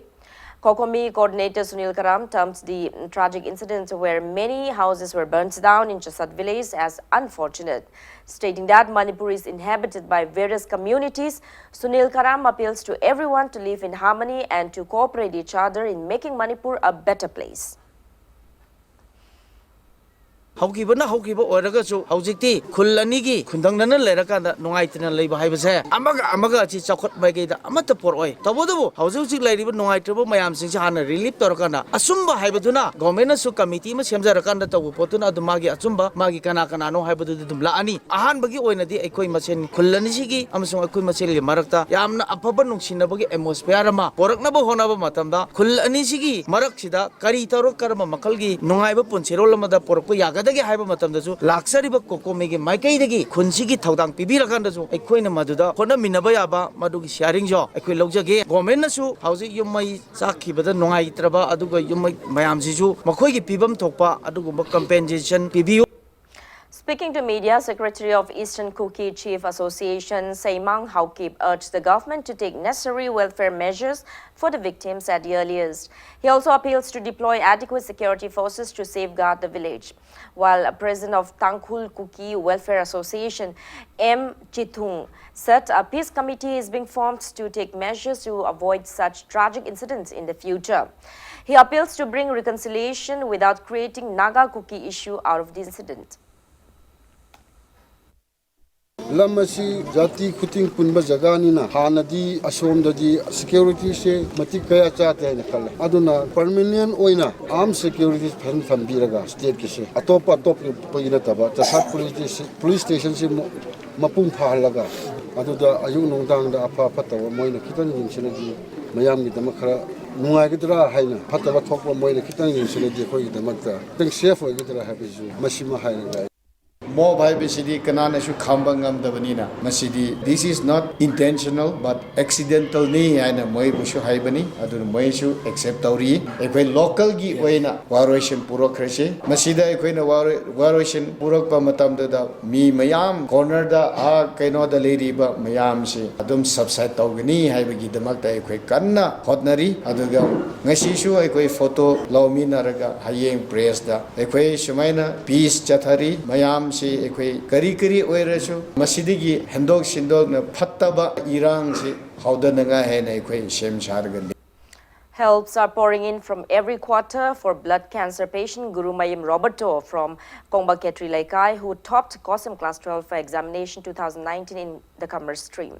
COCOMI coordinator Sunil Karam terms the tragic incident where many houses were burnt down in Chasad village as unfortunate. Stating that Manipur is inhabited by various communities, Sunil Karam appeals to everyone to live in harmony and to cooperate each other in making Manipur a better place. ꯍꯧꯈꯤꯕꯅ ꯍꯧꯈꯤꯕ ꯑꯣꯏꯔꯒꯁꯨ, ꯍꯧꯖꯤꯛꯇꯤ ꯈꯨꯜ ꯑꯅꯤꯒꯤ ꯈꯨꯟꯗꯪꯗꯅ ꯂꯩꯔꯀꯥꯟꯗ ꯅꯨꯡꯉꯥꯏꯇꯅ ꯂꯩꯕ ꯍꯥꯏꯕꯁꯦ, ꯑꯃꯒ ꯑꯃꯒ ꯑꯁꯤ ꯆꯥꯎꯈꯠ ꯃꯥꯏꯀꯩꯗ ꯑꯃꯠꯇ ꯄꯣꯔꯛꯑꯣꯏ꯫ ꯇꯧꯕꯇꯕꯨ ꯍꯧꯖꯤꯛ ꯍꯧꯖꯤꯛ ꯂꯩꯔꯤꯕ ꯅꯨꯡꯉꯥꯏꯇ꯭ꯔꯕ ꯃꯌꯥꯝꯁꯤꯡꯁꯦ ꯍꯥꯟꯅ ꯔꯤꯂꯤꯐ ꯇꯧꯔꯀꯥꯟꯗ, ꯑꯆꯨꯝꯕ ꯍꯥꯏꯕꯗꯨꯅ ꯒꯣꯔꯃꯦꯟꯅꯁꯨ ꯀꯃꯤꯇꯤ ꯑꯃ ꯁꯦꯝꯖꯔꯀꯥꯟꯗ ꯇꯧꯕ ꯄꯣꯠꯇꯨꯅ ꯑꯗꯨꯝ ꯃꯥꯒꯤ ꯑꯆꯨꯝꯕ, ꯃꯥꯒꯤ ꯀꯅꯥ ꯀꯅꯥꯅꯣ ꯍꯥꯏꯕꯗꯨꯗꯤ ꯑꯗꯨꯝ ꯂꯥꯛꯑꯅꯤ꯫ ꯑꯍꯥꯟꯕꯒꯤ ꯑꯣꯏꯅꯗꯤ ꯑꯩꯈꯣꯏ ꯃꯁꯦꯟ, ꯈꯨꯜ ꯑꯅꯤꯁꯤꯒꯤ ꯑꯃꯁꯨꯡ ꯑꯩꯈꯣꯏ ꯃꯁꯦꯟꯒꯤ ꯃꯔꯛꯇ ꯌꯥꯝꯅ ꯑꯐꯕ ꯅꯨꯡꯁꯤꯅꯕꯒꯤ ꯑꯦꯠꯃꯣꯁꯐꯤꯌꯥꯔ ꯑꯃ ꯄꯣꯔꯛꯅꯕ ꯍꯣꯠꯅꯕ ꯃꯇꯝꯗ, ꯈꯨꯜ ꯑꯅꯤꯁꯤꯒꯤ ꯃꯔꯛꯁꯤꯗ ꯀꯔꯤ ꯇꯧꯔ ꯀꯔꯝꯕ ꯃꯈꯜꯒꯤ ꯅꯨꯡꯉꯥꯏꯕ ꯄꯨꯟꯁꯤꯔꯣꯜ ꯑꯃꯗ ꯄꯨꯔꯛꯄ ꯌꯥꯒꯗꯒꯦ ꯍꯥꯏꯕ ꯃꯇꯝꯗꯁꯨ, ꯂꯥꯛꯆꯔꯤꯕ ꯀꯣꯀꯣꯃꯤꯒꯤ ꯃꯥꯏꯀꯩꯗꯒꯤ ꯈꯨꯟꯁꯤꯒꯤ ꯊꯧꯗꯥꯡ ꯄꯤꯕꯤꯔꯀꯥꯟꯗꯁꯨ ꯑꯩꯈꯣꯏꯅ ꯃꯗꯨꯗ ꯍꯣꯠꯅꯃꯤꯟꯅꯕ ꯌꯥꯕ ꯃꯗꯨꯒꯤ ꯁꯤꯌꯥꯔꯤꯡꯁꯨ ꯑꯩꯈꯣꯏ ꯂꯧꯖꯒꯦ꯫ ꯒꯣꯔꯃꯦꯟꯅꯁꯨ ꯍꯧꯖꯤꯛ ꯌꯨꯝ ꯃꯩ ꯆꯥꯛꯈꯤꯕꯗ ꯅꯨꯡꯉꯥꯏꯇ꯭ꯔꯕ ꯑꯗꯨꯒ ꯌꯨꯝ ꯃꯩ ꯃꯌꯥꯝꯁꯤꯁꯨ ꯃꯈꯣꯏꯒꯤ ꯄꯤꯐꯝ ꯊꯣꯛꯄ ꯑꯗꯨꯒꯨꯝꯕ ꯀꯝꯄꯦꯟꯁꯦꯁꯟ ꯄꯤꯕꯤꯌꯨ꯫ Speaking to media, Secretary of Eastern Kuki Chief Association, Seimang Haokip, urged the government to take necessary welfare measures for the victims at the earliest. He also appeals to deploy adequate security forces to safeguard the village. While President of Tangkhul Kuki Welfare Association, M Chithung, said a peace committee is being formed to take measures to avoid such tragic incidents in the future. He appeals to bring reconciliation without creating Naga Kuki issue out of the incident. ꯂꯝ ꯑꯁꯤ ꯖꯥꯇꯤ ꯈꯨꯗꯤꯡ ꯄꯨꯟꯕ ꯖꯒꯥꯅꯤꯅ ꯍꯥꯟꯅꯗꯤ ꯑꯁꯣꯝꯗꯗꯤ ꯁꯦꯀ꯭ꯌꯨꯔꯤꯇꯤꯁꯦ ꯃꯇꯤꯛ ꯀꯌꯥ ꯆꯥꯗꯦ ꯍꯥꯏꯅ ꯈꯜꯂꯦ꯫ ꯑꯗꯨꯅ ꯄꯔꯃꯤꯅꯦꯟ ꯑꯣꯏꯅ ꯑꯥꯔꯝ ꯁꯦꯀ꯭ꯌꯨꯔꯤꯇꯤ ꯐꯖꯅ ꯊꯝꯕꯤꯔꯒ ꯁ꯭ꯇꯦꯠꯀꯤꯁꯦ ꯑꯇꯣꯞꯄ ꯑꯇꯣꯞꯄꯒꯤ ꯅꯠꯇꯕ ꯆꯁꯥꯠ ꯄꯨꯂꯤꯁ ꯁ꯭ꯇꯦꯁꯟ, ꯄꯨꯂꯤꯁ ꯁ꯭ꯇꯦꯁꯟꯁꯤ ꯃꯄꯨꯡ ꯐꯥꯍꯜꯂꯒ ꯑꯗꯨꯗ ꯑꯌꯨꯛ ꯅꯨꯡꯗꯥꯡꯗ ꯑꯐ ꯐꯠꯇꯕ ꯃꯣꯏꯅ ꯈꯤꯇꯪ ꯌꯦꯡꯁꯤꯜꯂꯗꯤ ꯃꯌꯥꯝꯒꯤꯗꯃꯛ ꯈꯔ ꯅꯨꯡꯉꯥꯏꯒꯗ꯭ꯔꯥ ꯍꯥꯏꯅ, ꯐꯠꯇꯕ ꯊꯣꯛꯄ ꯃꯣꯏꯅ ꯈꯤꯇꯪ ꯌꯦꯡꯁꯤꯜꯂꯗꯤ ꯑꯩꯈꯣꯏꯒꯤꯗꯃꯛꯇ ꯈꯤꯇꯪ ꯁꯦꯐ ꯑꯣꯏꯒꯗ꯭ꯔꯥ ꯍꯥꯏꯕꯁꯤꯁꯨ ꯃꯁꯤꯃ ꯍꯥꯏꯔꯒ꯫ ꯃꯣꯕ ꯍꯥꯏꯕꯁꯤꯗꯤ ꯀꯅꯥꯅꯁꯨ ꯈꯥꯝꯕ ꯉꯝꯗꯕꯅꯤꯅ ꯃꯁꯤꯗꯤ this is not intentional but accidental ꯅꯤ ꯍꯥꯏꯅ ꯃꯣꯏꯕꯨꯁꯨ ꯍꯥꯏꯕꯅꯤ꯫ ꯑꯗꯨꯅ ꯃꯣꯏꯁꯨ ꯑꯦꯛꯁꯦꯞ ꯇꯧꯔꯤ꯫ ꯑꯩꯈꯣꯏ ꯂꯣꯀꯦꯜꯒꯤ ꯑꯣꯏꯅ ꯋꯥꯔꯣꯏꯁꯤꯟ ꯄꯨꯔꯛꯈ꯭ꯔꯁꯤ꯫ ꯃꯁꯤꯗ ꯑꯩꯈꯣꯏꯅ ꯋꯥꯔꯣꯏ-, ꯋꯥꯔꯣꯏꯁꯤꯟ ꯄꯨꯔꯛꯄ ꯃꯇꯝꯗꯨꯗ ꯃꯤ ꯃꯌꯥꯝ ꯀꯣꯔꯅꯔꯗ, ꯑꯥ, ꯀꯩꯅꯣꯗ ꯂꯩꯔꯤꯕ ꯃꯌꯥꯝꯁꯤ ꯑꯗꯨꯝ ꯁꯕꯁꯥꯏꯠ ꯇꯧꯒꯅꯤ ꯍꯥꯏꯕꯒꯤꯗꯃꯛꯇ ꯑꯩꯈꯣꯏ ꯀꯟꯅ ꯍꯣꯠꯅꯔꯤ꯫ ꯑꯗꯨꯒ ꯉꯁꯤꯁꯨ ꯑꯩꯈꯣꯏ ꯐꯣꯇꯣ ꯂꯧꯃꯤꯟꯅꯔꯒ ꯍꯌꯦꯡ ꯄ꯭ꯔꯦꯁꯇ ꯑꯩꯈꯣꯏ ꯁꯨꯃꯥꯏꯅ ꯄꯤꯁ ꯆꯠꯊꯔꯤ꯫ ꯃꯌꯥꯝꯁꯤ ꯑꯩꯈꯣꯏ ꯀꯔꯤ ꯀꯔꯤ ꯑꯣꯏꯔꯁꯨ ꯃꯁꯤꯗꯒꯤ ꯍꯦꯟꯗꯣꯛ ꯁꯤꯟꯗꯣꯛꯅ ꯐꯠꯇꯕ ꯏꯔꯥꯡꯁꯤ ꯍꯧꯗꯅꯉꯥꯏ ꯍꯥꯏꯅ ꯑꯩꯈꯣꯏ ꯁꯦꯝ ꯁꯥꯔꯒ ꯂꯩ꯫ Helps are pouring in from every quarter for blood cancer patient Gurumayum Roberto from Kongba Ketri Leikai, who topped COSEM Class twelve for examination two thousand nineteen in the commerce stream.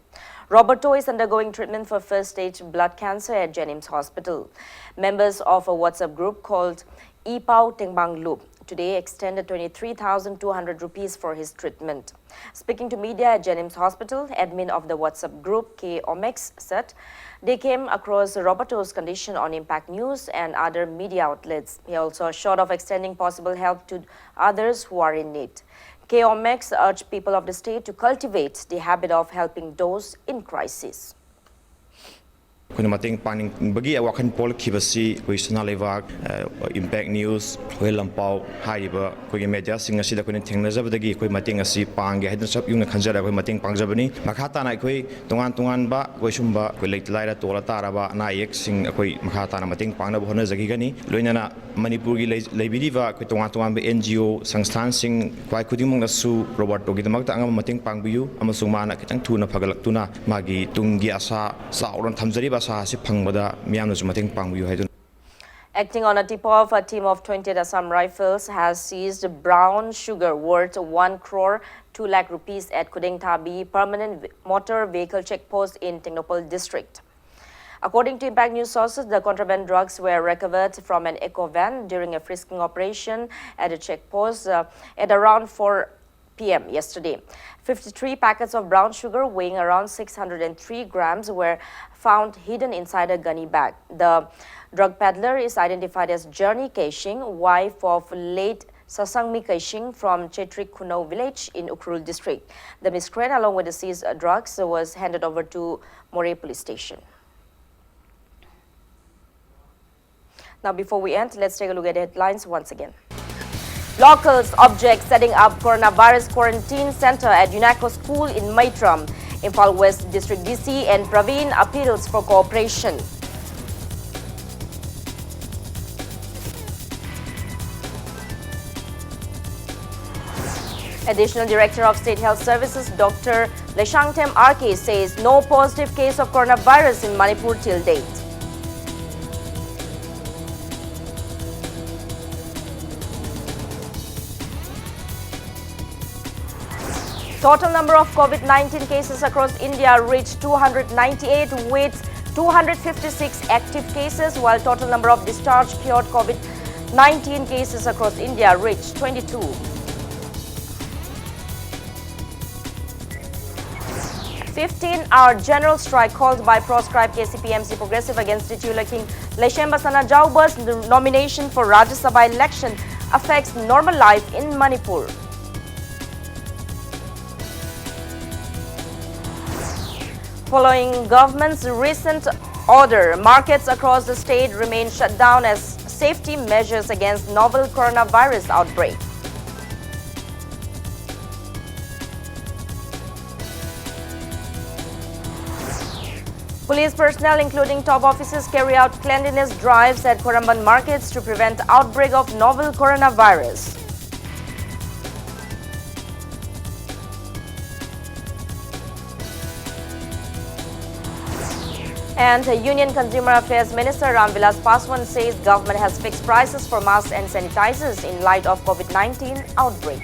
Roberto is undergoing treatment for first stage blood cancer at JNIMS Hospital. Members of a WhatsApp group called Ipao Tengbang Lup today extended twenty-three thousand two hundred rupees for his treatment. Speaking to media at JNIMS Hospital, admin of the WhatsApp group K Omex said they came across Roberto's condition on Impact News and other media outlets. He also assured of extending possible help to others who are in need. K Omex urged people of the state to cultivate the habit of helping those in crisis. ꯑꯩꯈꯣꯏꯅ ꯃꯇꯦꯡ ꯄꯥꯡꯅꯤꯡꯕꯒꯤ ꯋꯥꯈꯜ ꯄꯣꯛꯂꯛꯈꯤꯕꯁꯤ ꯑꯩꯈꯣꯏ ꯁꯅꯥ ꯂꯩꯕꯥꯛ, ꯑ, ꯏꯝꯄꯦꯛ ꯅ꯭ꯌꯨꯁ, ꯑꯩꯈꯣꯏ ꯂꯝꯄꯥꯎ ꯍꯥꯏꯔꯤꯕ ꯑꯩꯈꯣꯏꯒꯤ ꯃꯦꯗꯤꯌꯥꯁꯤꯡ ꯑꯁꯤꯗ ꯑꯩꯈꯣꯏꯅ ꯊꯦꯡꯅꯖꯕꯗꯒꯤ ꯑꯩꯈꯣꯏ ꯃꯇꯦꯡ ꯑꯁꯤ ꯄꯥꯡꯒꯦ ꯍꯥꯏꯗꯨꯅ ꯆꯞ ꯌꯨꯡꯅ ꯈꯟꯖꯔꯒ ꯑꯩꯈꯣꯏ ꯃꯇꯦꯡ ꯄꯥꯡꯖꯕꯅꯤ꯫ ꯃꯈꯥ ꯇꯥꯅ ꯑꯩꯈꯣꯏ ꯇꯣꯉꯥꯟ ꯇꯣꯉꯥꯟꯕ ꯑꯩꯈꯣꯏ ꯁꯨꯝꯕ ꯑꯩꯈꯣꯏ ꯂꯩꯇ ꯂꯥꯏꯔ ꯇꯣꯜꯂ ꯇꯥꯔꯕ ꯑꯅꯥ ꯑꯌꯦꯛꯁꯤꯡ ꯑꯩꯈꯣꯏ ꯃꯈꯥ ꯇꯥꯅ ꯃꯇꯦꯡ ꯄꯥꯡꯅꯕ ꯍꯣꯠꯅꯖꯈꯤꯒꯅꯤ꯫ ꯂꯣꯏꯅꯅ ꯃꯅꯤꯄꯨꯔꯒꯤ ꯂꯩ-, ꯂꯩꯕꯤꯔꯤꯕ ꯑꯩꯈꯣꯏ ꯇꯣꯉꯥꯟ ꯇꯣꯉꯥꯟꯕ ꯑꯦꯟ ꯖꯤ ꯑꯣ ꯁꯪꯁꯊꯥꯟꯁꯤꯡ ꯈ꯭ꯋꯥꯏ ꯈꯨꯗꯤꯡꯃꯛꯅꯁꯨ ꯔꯣꯕꯥꯔꯇꯣꯒꯤꯗꯃꯛꯇ ꯑꯉꯝꯕ ꯃꯇꯦꯡ ꯄꯥꯡꯕꯤꯌꯨ ꯑꯃꯁꯨꯡ ꯃꯥꯅ ꯈꯤꯇꯪ ꯊꯨꯅ ꯐꯒꯠꯂꯛꯇꯨꯅ ꯃꯥꯒꯤ ꯇꯨꯡꯒꯤ ꯑꯁꯥ, ꯆꯥꯎꯅ ꯊꯝꯖꯔꯤꯕ ꯑꯁꯥ ꯑꯁꯤ ꯐꯪꯕꯗ ꯃꯤꯌꯥꯝꯅꯁꯨ ꯃꯇꯦꯡ ꯄꯥꯡꯕꯤꯌꯨ ꯍꯥꯏꯗꯨꯅ꯫ Acting on a tip-off, a team of twentieth Assam Rifles has seized brown sugar worth one crore two lakh rupees at Khudengthabi Permanent Ve- Motor Vehicle Check Post in Tengnoupal district. According to Impact News sources, the contraband drugs were recovered from an eco van during a frisking operation at a checkpost uh, at around four p m yesterday. Fifty-three packets of brown sugar weighing around six hundred three grams were found hidden inside a gunny bag. The drug peddler is identified as Journey Keishing, wife of late Sasangmi Keishing from Chetrik Khunau village in Ukhrul district. The miscreant, along with the seized drugs, was handed over to Moreh police station. Now, before we end, let's take a look at the headlines once again. Locals object setting up coronavirus quarantine center at UNACO school in Meitram. Imphal West District D C and Praveen appeals for cooperation. Additional Director of State Health Services Doctor Leshangthem R K says no positive case of coronavirus in Manipur till date. Total number of COVID nineteen cases across India reached two hundred ninety-eight, with two hundred fifty-six active cases, while total number of discharged cured COVID nineteen cases across India reached twenty-two. Fifteen-hour general strike called by proscribed K C P M C Progressive against Titiula King Leshemba Sanajaoba's nomination for Rajya Sabha election affects normal life in Manipur. Following government's recent order, markets across the state remain shut down as safety measures against novel coronavirus outbreak. Police personnel, including top officers, carry out cleanliness drives at Khorramban markets to prevent outbreak of novel coronavirus. And Union Consumer Affairs Minister Ram Vilas Paswan says government has fixed prices for masks and sanitizers in light of COVID nineteen outbreak.